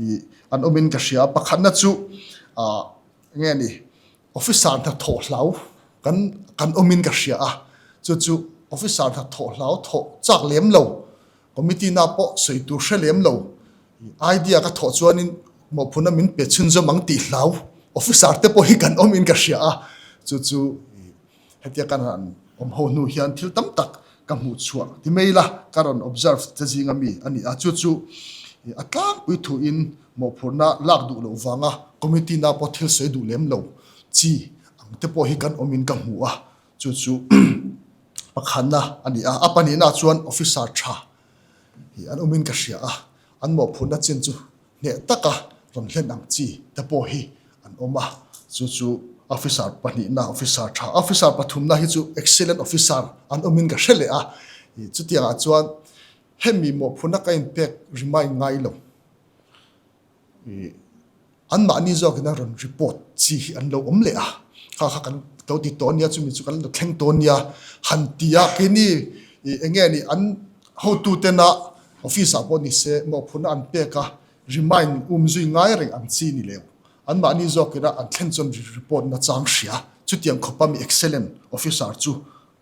ih an awmin ka hria a, pakhatna chu ah enge ni. Officer hnathawh hlau kan kan awmin ka hria a, chu chu officer hnathawh hlau thawh chak lem lo, committee na pawh sawi tur hre lem lo, idea ka thawh chuanin mawhphurhna min pe chhunzawm ang tih hlau officer te pawh hi kan awmin ka hria a, chu chu hetia kan han awm ho hnu hian thil tam tak ka hmuh chhuah ti mai ila ka rawn observe te zinga mi a ni a, chu chu a tlangpui thuin Mawhphurhna lak duh loh vanga committee na pawh thil sawi duh lem lo chi ang te pawh hi kan awmin ka hmu a, chu chu pakhatna a ni a. A pahnihna chuan officer tha hi an awmin ka hria a, an mawhphurhna chin chu hneh taka rawn hlen ang chi te pawh hi an awm a, chu chu officer pahnihna officer tha. Officer pathumna hi chu excellent officer an awmin ka hre leh a, chutiangah chuan hemi mawhphurhna ka inpek remind ngai lo. Ih an mahni zawkin a rawn report chi hi an lo awm leh a, kha kha kan lo ti tawh ania chumi chu kan lo thleng tawh ania han ti a, keini ih eng nge ni an hotu tena office ah pawh ni se mawhphurhna an pek a remind um zui ngai reng ang chi ni leu, an mahni zawkin a an thlen chuan report na chang hria, chutiang khawpa mi excellent officer chu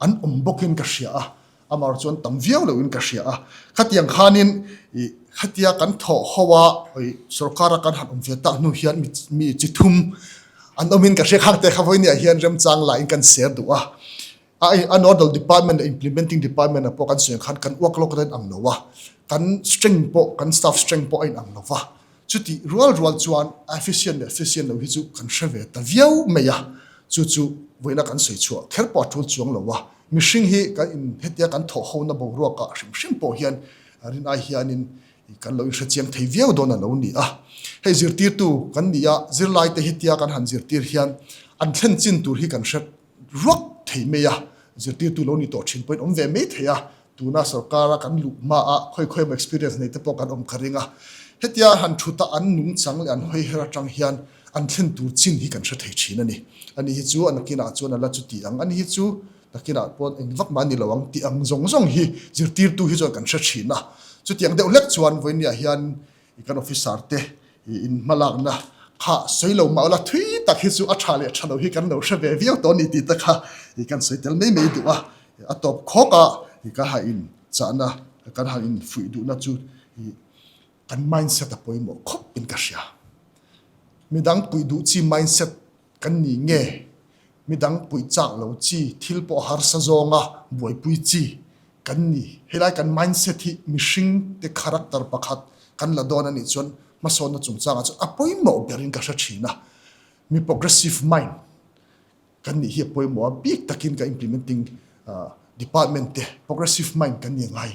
an awm bawkin ka hria a. Amar chuan tam viau loin ka hria a, khatiang khanin ih khatia kan thawh ho a, ih sorkara kan han awm ve tak hnu hian mi mi chi thum an awmin ka hria khang te kha vawinia hian remchang lahin kan ser duh a, a a nodal department leh implementing department ah pawh kan sawi ang khan kan uak lawk a inang lo a, kan strength pawh kan staff strength pawh a inang lo va, chutih rual rual chuan a efficient leh efficient lo hi chu kan hre ve ta viau mai a, chu chu vawiina kan sawi chhuah kher pawh a tul chuang lo a. Mihring hi kan in hetia kan thawh hona boruak ah hrim hrim pawh hian rin ai hianin kan lo inhrechiang thei viau dawn a lo ni a. Hei zirtirtu kan ni a, zirlai te hetia kan han zirtir hian an thlen chin tur hi kan hre ruak thei mai a, zirtirtu lo ni tawh thin pawhin awm ve mai thei a, tuna sorkar a kan luh hma ah khawi khawi emaw experience nei te pawh kan awm ka ring a. Hetia han thut a an nungchang leh an hawi her atang hian an thlen tur chin hi kan hre thei thin a ni. Ani hi chu a nakinah chuan a la chu ti ang, ani hi chu nakinah pawh eng vak mah a ni lo ang tih ang zawng zawng hi zirtirtu hi chuan kan hre thin a. Chutiang deuh hlek chuan vawinia hian kan officer te in hmalakna kha sawi lo mah ula thui tak hi chu a tha leh tha lo hi kan lo hre ve viau tawh a ni tih te kha kan sawi tel mai mai duh a. A tawp khawk a kan han in chahna kan han in fuih duhna chu Kan mindset a pawimawh khawp in ka hria. Midang puih duh chi mindset kan ni nge? Midang puih chak lo chi, thil pawh harsa zawnga buaipui chi kan ni. Helai kan mindset hi mihring te character pakhat kan la dawn a nih chuan hmasawnna chungchangah chuan a pawimawh berin ka hre thin a. Mi progressive mind. Kan nih hi a pawimawh a, bik takin ka implementing department te progressive mind kan ni ngai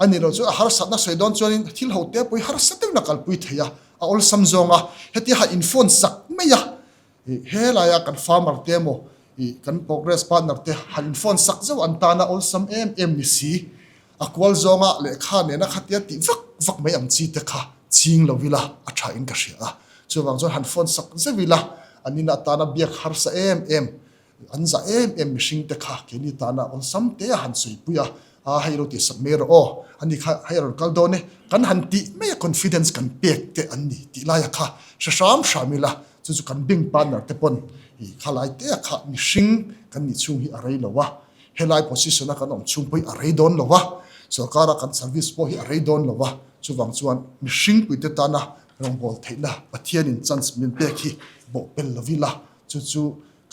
a ni lo chu a harsatna sawi dawn chuanin thil ho te pawh hi harsa deuhin a kalpui thei a, a awlsam zawng a, hetia han in phone sak mai a, he laia kan farmer te emaw I kan progress partner te han in phone sak zeuh an tana awlsam em em ni si. A kual zawnga lehkha nena khatia tih vak vak mai ang chi te kha ching lo ila a tha in ka hria a. Chuvang chuan han phone sak zeuh ila an in atana biak harsa em em An za em em mihring te kha keini tana awlsam te a han sawi pui a, a hei lo tih sak mai rawh aw, ani kha hei a rawn kal dawn e, kan han tih mai a confidence kan pek te an ni tih laia kha hre hram hram ila, chu chu kan bank partner te pawn i khalai te a kha mihring kan nih chhung hi a rei lo a, helai position a kan awm chhung pawh hi a rei dawn lo a, sorkar a kan service pawh hi a rei dawn lo a, chuvang chuan mihring puite tana rawngbâwl theihna Pathianin chance min pek hi bawhpelh lo ila, chu chu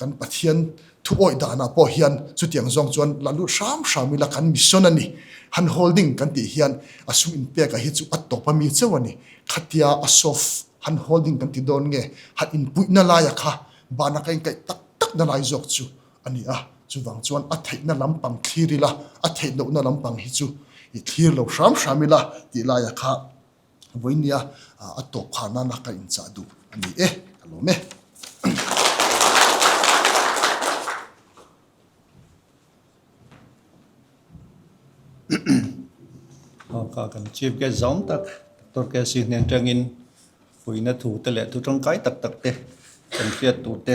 Kan Pathian thu awih danah pawh hian chutiang zawng chuan la lut hram hram ila kan mission a ni. Han holding kan tih hian a sum inpek a hi chu a tawp a mi chauh a ni. Khatia a soft han holding kan ti dawn nge han inpuihna laia kha bana ka inkaih tak tak na lai zawk chu a ni a. Chuvang chuan a theihna lampang thlir ila a theih lohna lampang hi chu i thlir lo hram hram ila tih laia kha Vawinia a tawp khar nana ka inchah duh a ni e, ka lawm e. Ka kan Chief Guest zawng tak Doctor KC hnen tangin fuihna thu te leh thu tangkai tak tak te kan hriat tur te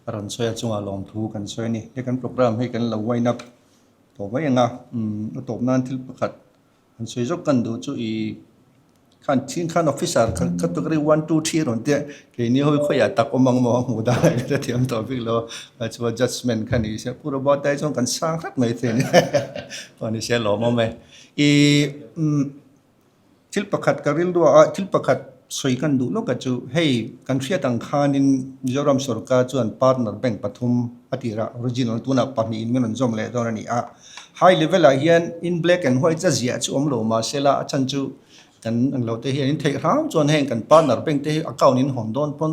a rawn sawi a chungah lawmthu kan sawi a ni. He kan programme hi kan lo wind up tawh mai ang a, a tawp nan thil pakhat An sawi zawk kan duh chu i khan thin khan officer kha category 1 2 3 rawn tia keini hawi khawiah tak awm ang maw a hmuh dan ah ka thiam tawh bik lo a chuan judgement kha ni se pu Robert ai chuan kan sang hret mai thei a ni pawh ni se lawm awm e i umm thil pakhat ka rilru a thil pakhat sawi kan duh lawk a chu hei kan hriat ang khanin Mizoram sorkar chuan partner bank pathum a tirah original tunah pahnihin min rawn zawm leh dawn a ni a. High level ah hian in black and white a ziah chu awm lo mahse la a chhan chu kan ang lo te hian in theih hram chuan heng kan partner bank te hi account in hawn dawn pawn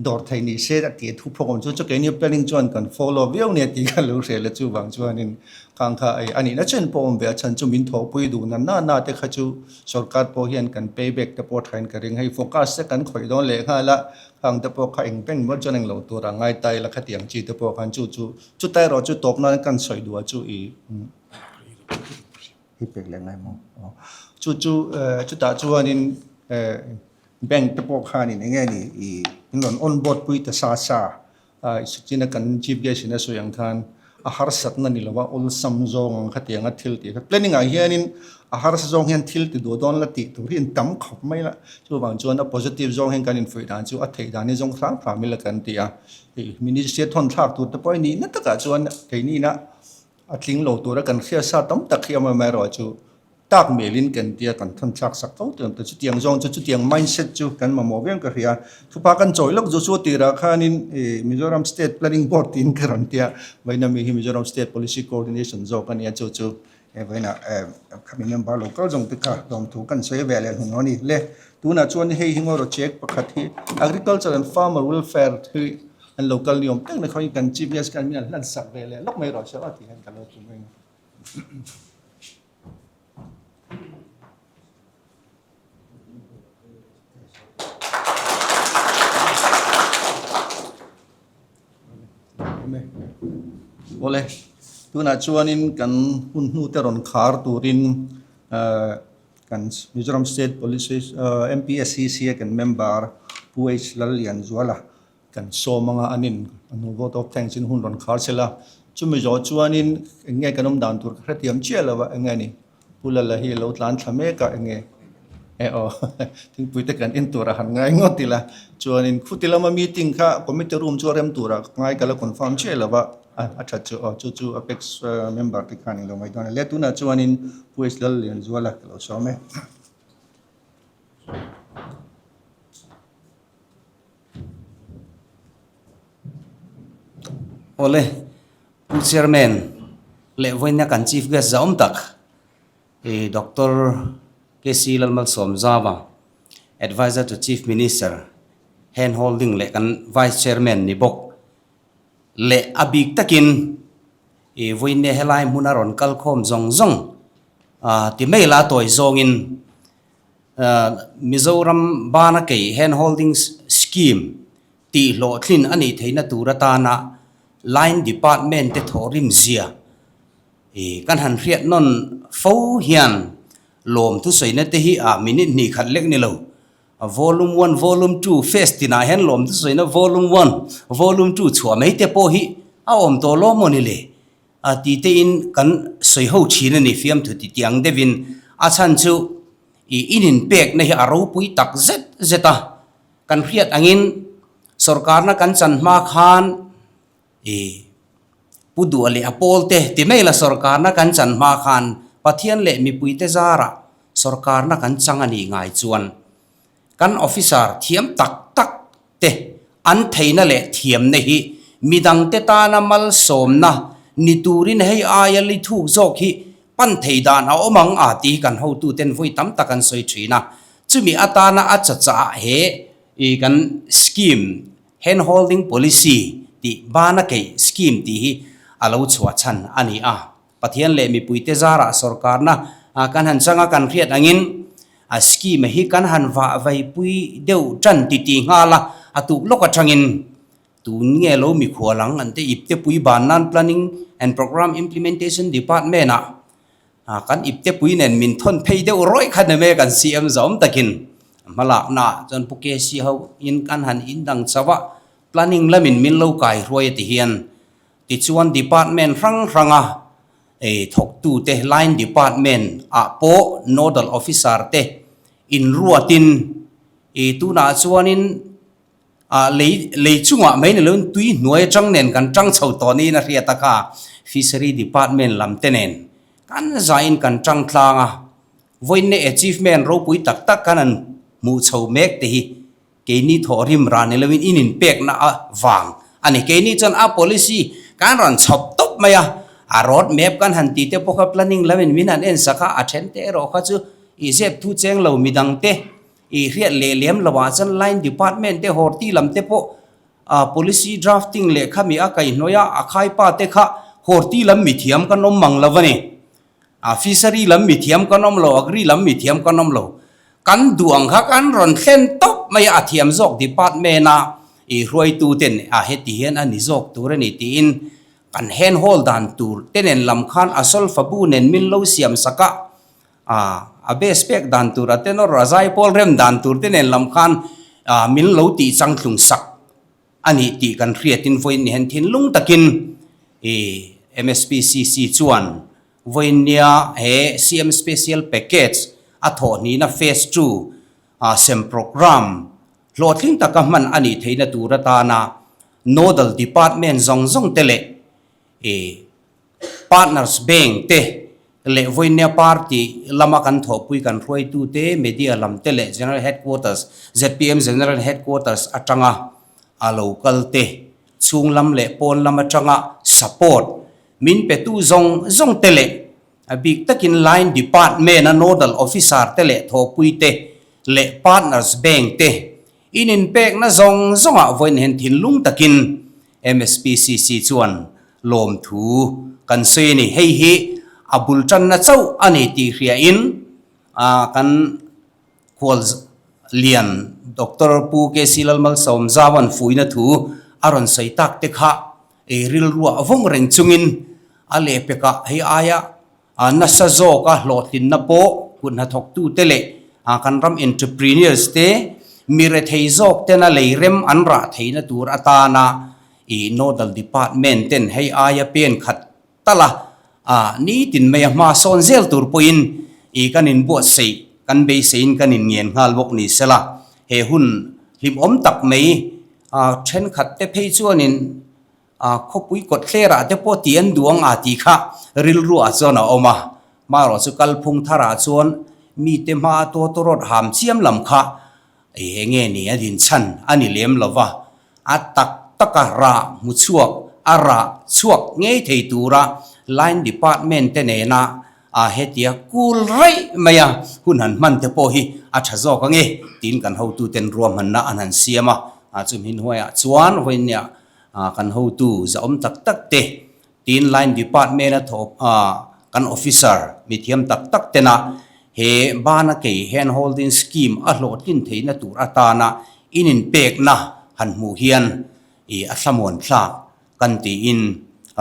dawr theih ni se a tih thu phawk awm chu chu keini planning chuan kan follow viau nia tih kha lo hre la chuvang chuanin khang kha ei a nihna chen pawh awm ve a chhan chu min thawhpui duh na na na te kha chu sorkar pawh hian kan pay back te pawh thain ka ring hei focus te kan khawih dawn leh nghal a khang te pawh kha eng bank maw chuan englo tur a ngai ta ila khatiang chi te pawh khan chu chu Chutai erawh chu tawp nan kan sawi duh a chu i hi pek leh ngai maw chu chu chutah chuanin bank te pawh khanin eng nge ni i in rawn on board pui ta sa sa a china kan chief guest in a sawi ang khan a harsatna ni lova awlsam zawng ang khatianga thil tih kha planning ah hianin A harsa zawng hian thil ti duh dawn la tih tur hi in tam khawp mai la. Chuvang chuan a positive zawng hian kan infuih dan chu a theih dan hi zawng hrang hram ila kan ti a. Hei ministry a thawn thlak tur te pawh hi nihna takah chuan keini ina a tling lo tura kan hriat sa tam tak hi awm erawh chu tak melin kan tia kan thawn thlak sak fo tur ang chutiang zawng chu chutiang mindset chu kan mamawh viau ka hria. Thupa kan chawi lawk zu chu tirah khanin Mizoram State Planning Board tiin ka rawn tia vawiin ami hi Mizoram State Policy Coordination zawk a nia chu chu He vawiinah khami member lo kal zawng te kha lawmthu kan sawi ve leh hlun a ni le. Tunah chuan hei hi ngaw check pakhat hi Agriculture and Farmer Welfare hi an lo kal ni awm tak na khawiin kan Chief Guest khan min an hlan sak ve leh lawk mai rawh se aw tih hian ka lo tum reng a. Awle, tunah chuanin kan hun hnu te rawn khar turin kan Mizoram State Police MPSCC a kan member Pu H Lallianzuala kan sawm anga an in a hnu vote of thanks in hun rawn khar sela chumi zawh chuanin eng nge kan awm dan tur ka hrethiam chiah lo a eng nge ni Pu Lala hi a lo tlan thla mek a eng nge e aw thingpui te kan en tur a han ngai ngawt ila chuanin khuti lama meeting kha committee room chu a rem turah ka ngai ka la confirm chiah lo a a that chu aw chu chu apex member te khan eng lo ngaih dawn a le tunah chuanin Pu H Lallianzuala ka lo sawm e. Awle, Pu Chairman leh vawiina kan Chief Guest zahawm tak i Doctor KC Lalmalsawmzava, Adviser to Chief Minister, Hand Holding leh kan Vice Chairman ni bawk leh a bik takin i vawiina helai hmuna rawn kal khawm zawng zawng ti mai la tawi zawngin Mizoram bana kei Hand Holding Scheme tih hlawhtlin a nih theihna tur atana Line Department te thawhrim zia i kan han hriat nawn fo hian lawm thusawina te hi ah minute hnih khat lek ni lo. Volume one, Volume two, Phase tinah hian lawm thusawina Volume one, Volume two chhuah mai te pawh hi a awm tawh lo maw ni le? A ti tein kan sawi ho thin a ni fiamthu ti tiang deuhin a chhan chu i in inpekna hi a ropui tak zet zet a. Kan hriat angin sorkarna kan chan hma khan i Pu Duh leh a pawl te ti mai la sorkarna kan chan hma khan Pathian leh mipuite zarah sorkarna kan chang a nih ngai chuan kan officer thiam tak tak te an theihna leh thiamna hi midangte tana malsawmna ni turin hei aia li thuk zawk hi pan thei dan a awm ang a tih kan hotuten vawi tam tak an sawi thin a. Chumi atana a chachaah he i kan scheme hand holding policy tih bana keih scheme tih hi a lo chhuah chhan a ni a. Pathian leh mipuite zarah sorkarna kan han chang a, kan hriat angin a scheme hi kan han vah vaipui deuh tan titi nghal a, a tuk lawk atangin Tun nge lo mikhual ang an te ipte pui ban nan Planning and Programme Implementation Department ah kan ipte pui nen min thawn phei deuh rawih kha ni mai a kan CM zawm takin hmalakna ah chuan Pu KC ho in kan han in dang chauh a Planning lamin min lo kai hruai a ti hian tichuan Department hrang hrang a thawktu te Line Department ah pawh Nodal Officer te inruatin tunah chuanin Ah lei lei chungah mai ni loin tui hnuai atang nen kan tang chho tawh niin a hriat a kha Fishery Department lam te nen kan zain kan tang tlang a, vawiinne achievement ropui tak tak kan han hmuh chho mek te hi keini thawh rim rah ni loin in inpekna a vang a ni. Keini chuan a policy kan rawn chhawp tawp mai a, a road map kan han tih te pawh kha planning lamin min han en sak a, a then te erawh kha chu i zep thu cheng lo midang te I hriat leh lem lo ah chuan line department te horti lam te pawh ah policy drafting leh khami a kaihhnawih a a khaipa te kha horti lam mithiam kan awm mang lo a ni. Ah fishery lam mithiam kan awm lo, agri lam mithiam kan awm lo. Kan duh ang kha kan rawn thlen tawp mai a, a thiam zawk department a i hruaitu ten a heti hian a ni zawk tur a ni tiin kan hand hold dan tur te nen lam khan a solfa bu nen min lo siam sak a. A a base pek dan tur a tenor a zaipawl rem dan tur te nen lam khan a min lo tih changtlung sak a nih tih kan hriatin vawiin ni hian thinlung takin i MSPCC chuan vawiin nia he CM Special Package a thawhhnihna Phase ii a sem programme hlawhtling taka hman a nih theihna tur atana Nodal Department zawng zawng te leh i Partners Bank te leh Vawinia Party lama kan thawhpui kan hruaitute, Media lam te leh General Headquarters, zpm General Headquarters atanga a lo kal te, chhung lam leh pawn lam atanga support min petu zawng zawng te leh a bik takin Line Department a Nodal Officer te leh thawhpui te leh Partners Bank te in inpekna zawng zawngah vawiin hian thinlung takin MSPCC chuan lawmthu kan sawi a ni. Hei hi a bul tanna chauh a ni tih hriain kan khual lian Doctor Pu KC Lalmalsawm Zauan fuihna thu a rawn sawi tak te kha rilruah vawng reng chungin a lehpekah hei aia nasa zawka hlawhtlinna pawh kut hnathawktute leh kan ram entrepreneurs te mi rethei zawk tena lei rem an rah theihna tur atana i nodal department ten hei aia pen khat tala nitin mai a hma sawn zel tur pawhin i kan inbuatsaih kan beiseiin kan inngen nghal bawk ni sela he hun hlimawm tak mai thenkhat te phei chuanin A khawpui kawt thlerah te pawh ti an duh ang a tih kha rilruah chuan a awm a. Marawh chu kalphung tharah chuan mite hma a tawtawrawt ham chiam lam kha eng nge ni a din chhan a ni lem lo va. A tak taka rah hmu chhuak, a rah chhuak ngei thei tura Line Department te nena a hetia kul raih mai a hun han hman te pawh hi a tha zawk ang e tiin kan hotuten ruahmanna an han siam a. Chumi hnuaiah chuan vawinia Kan hotu zahawm tak tak te, tin line department a thawh kan officer mithiam tak tak tena he bana kei hand holding scheme a hlawhtlin theihna tur atana in inpekna han hmuh hian i a thlamuan thlak. kan tiin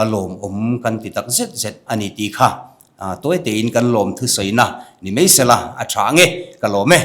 a lawmawm kan ti tak zet zet a ni tih kha tawi tein kan lawm thusawina ni mai sela a tha ange ka lawm e.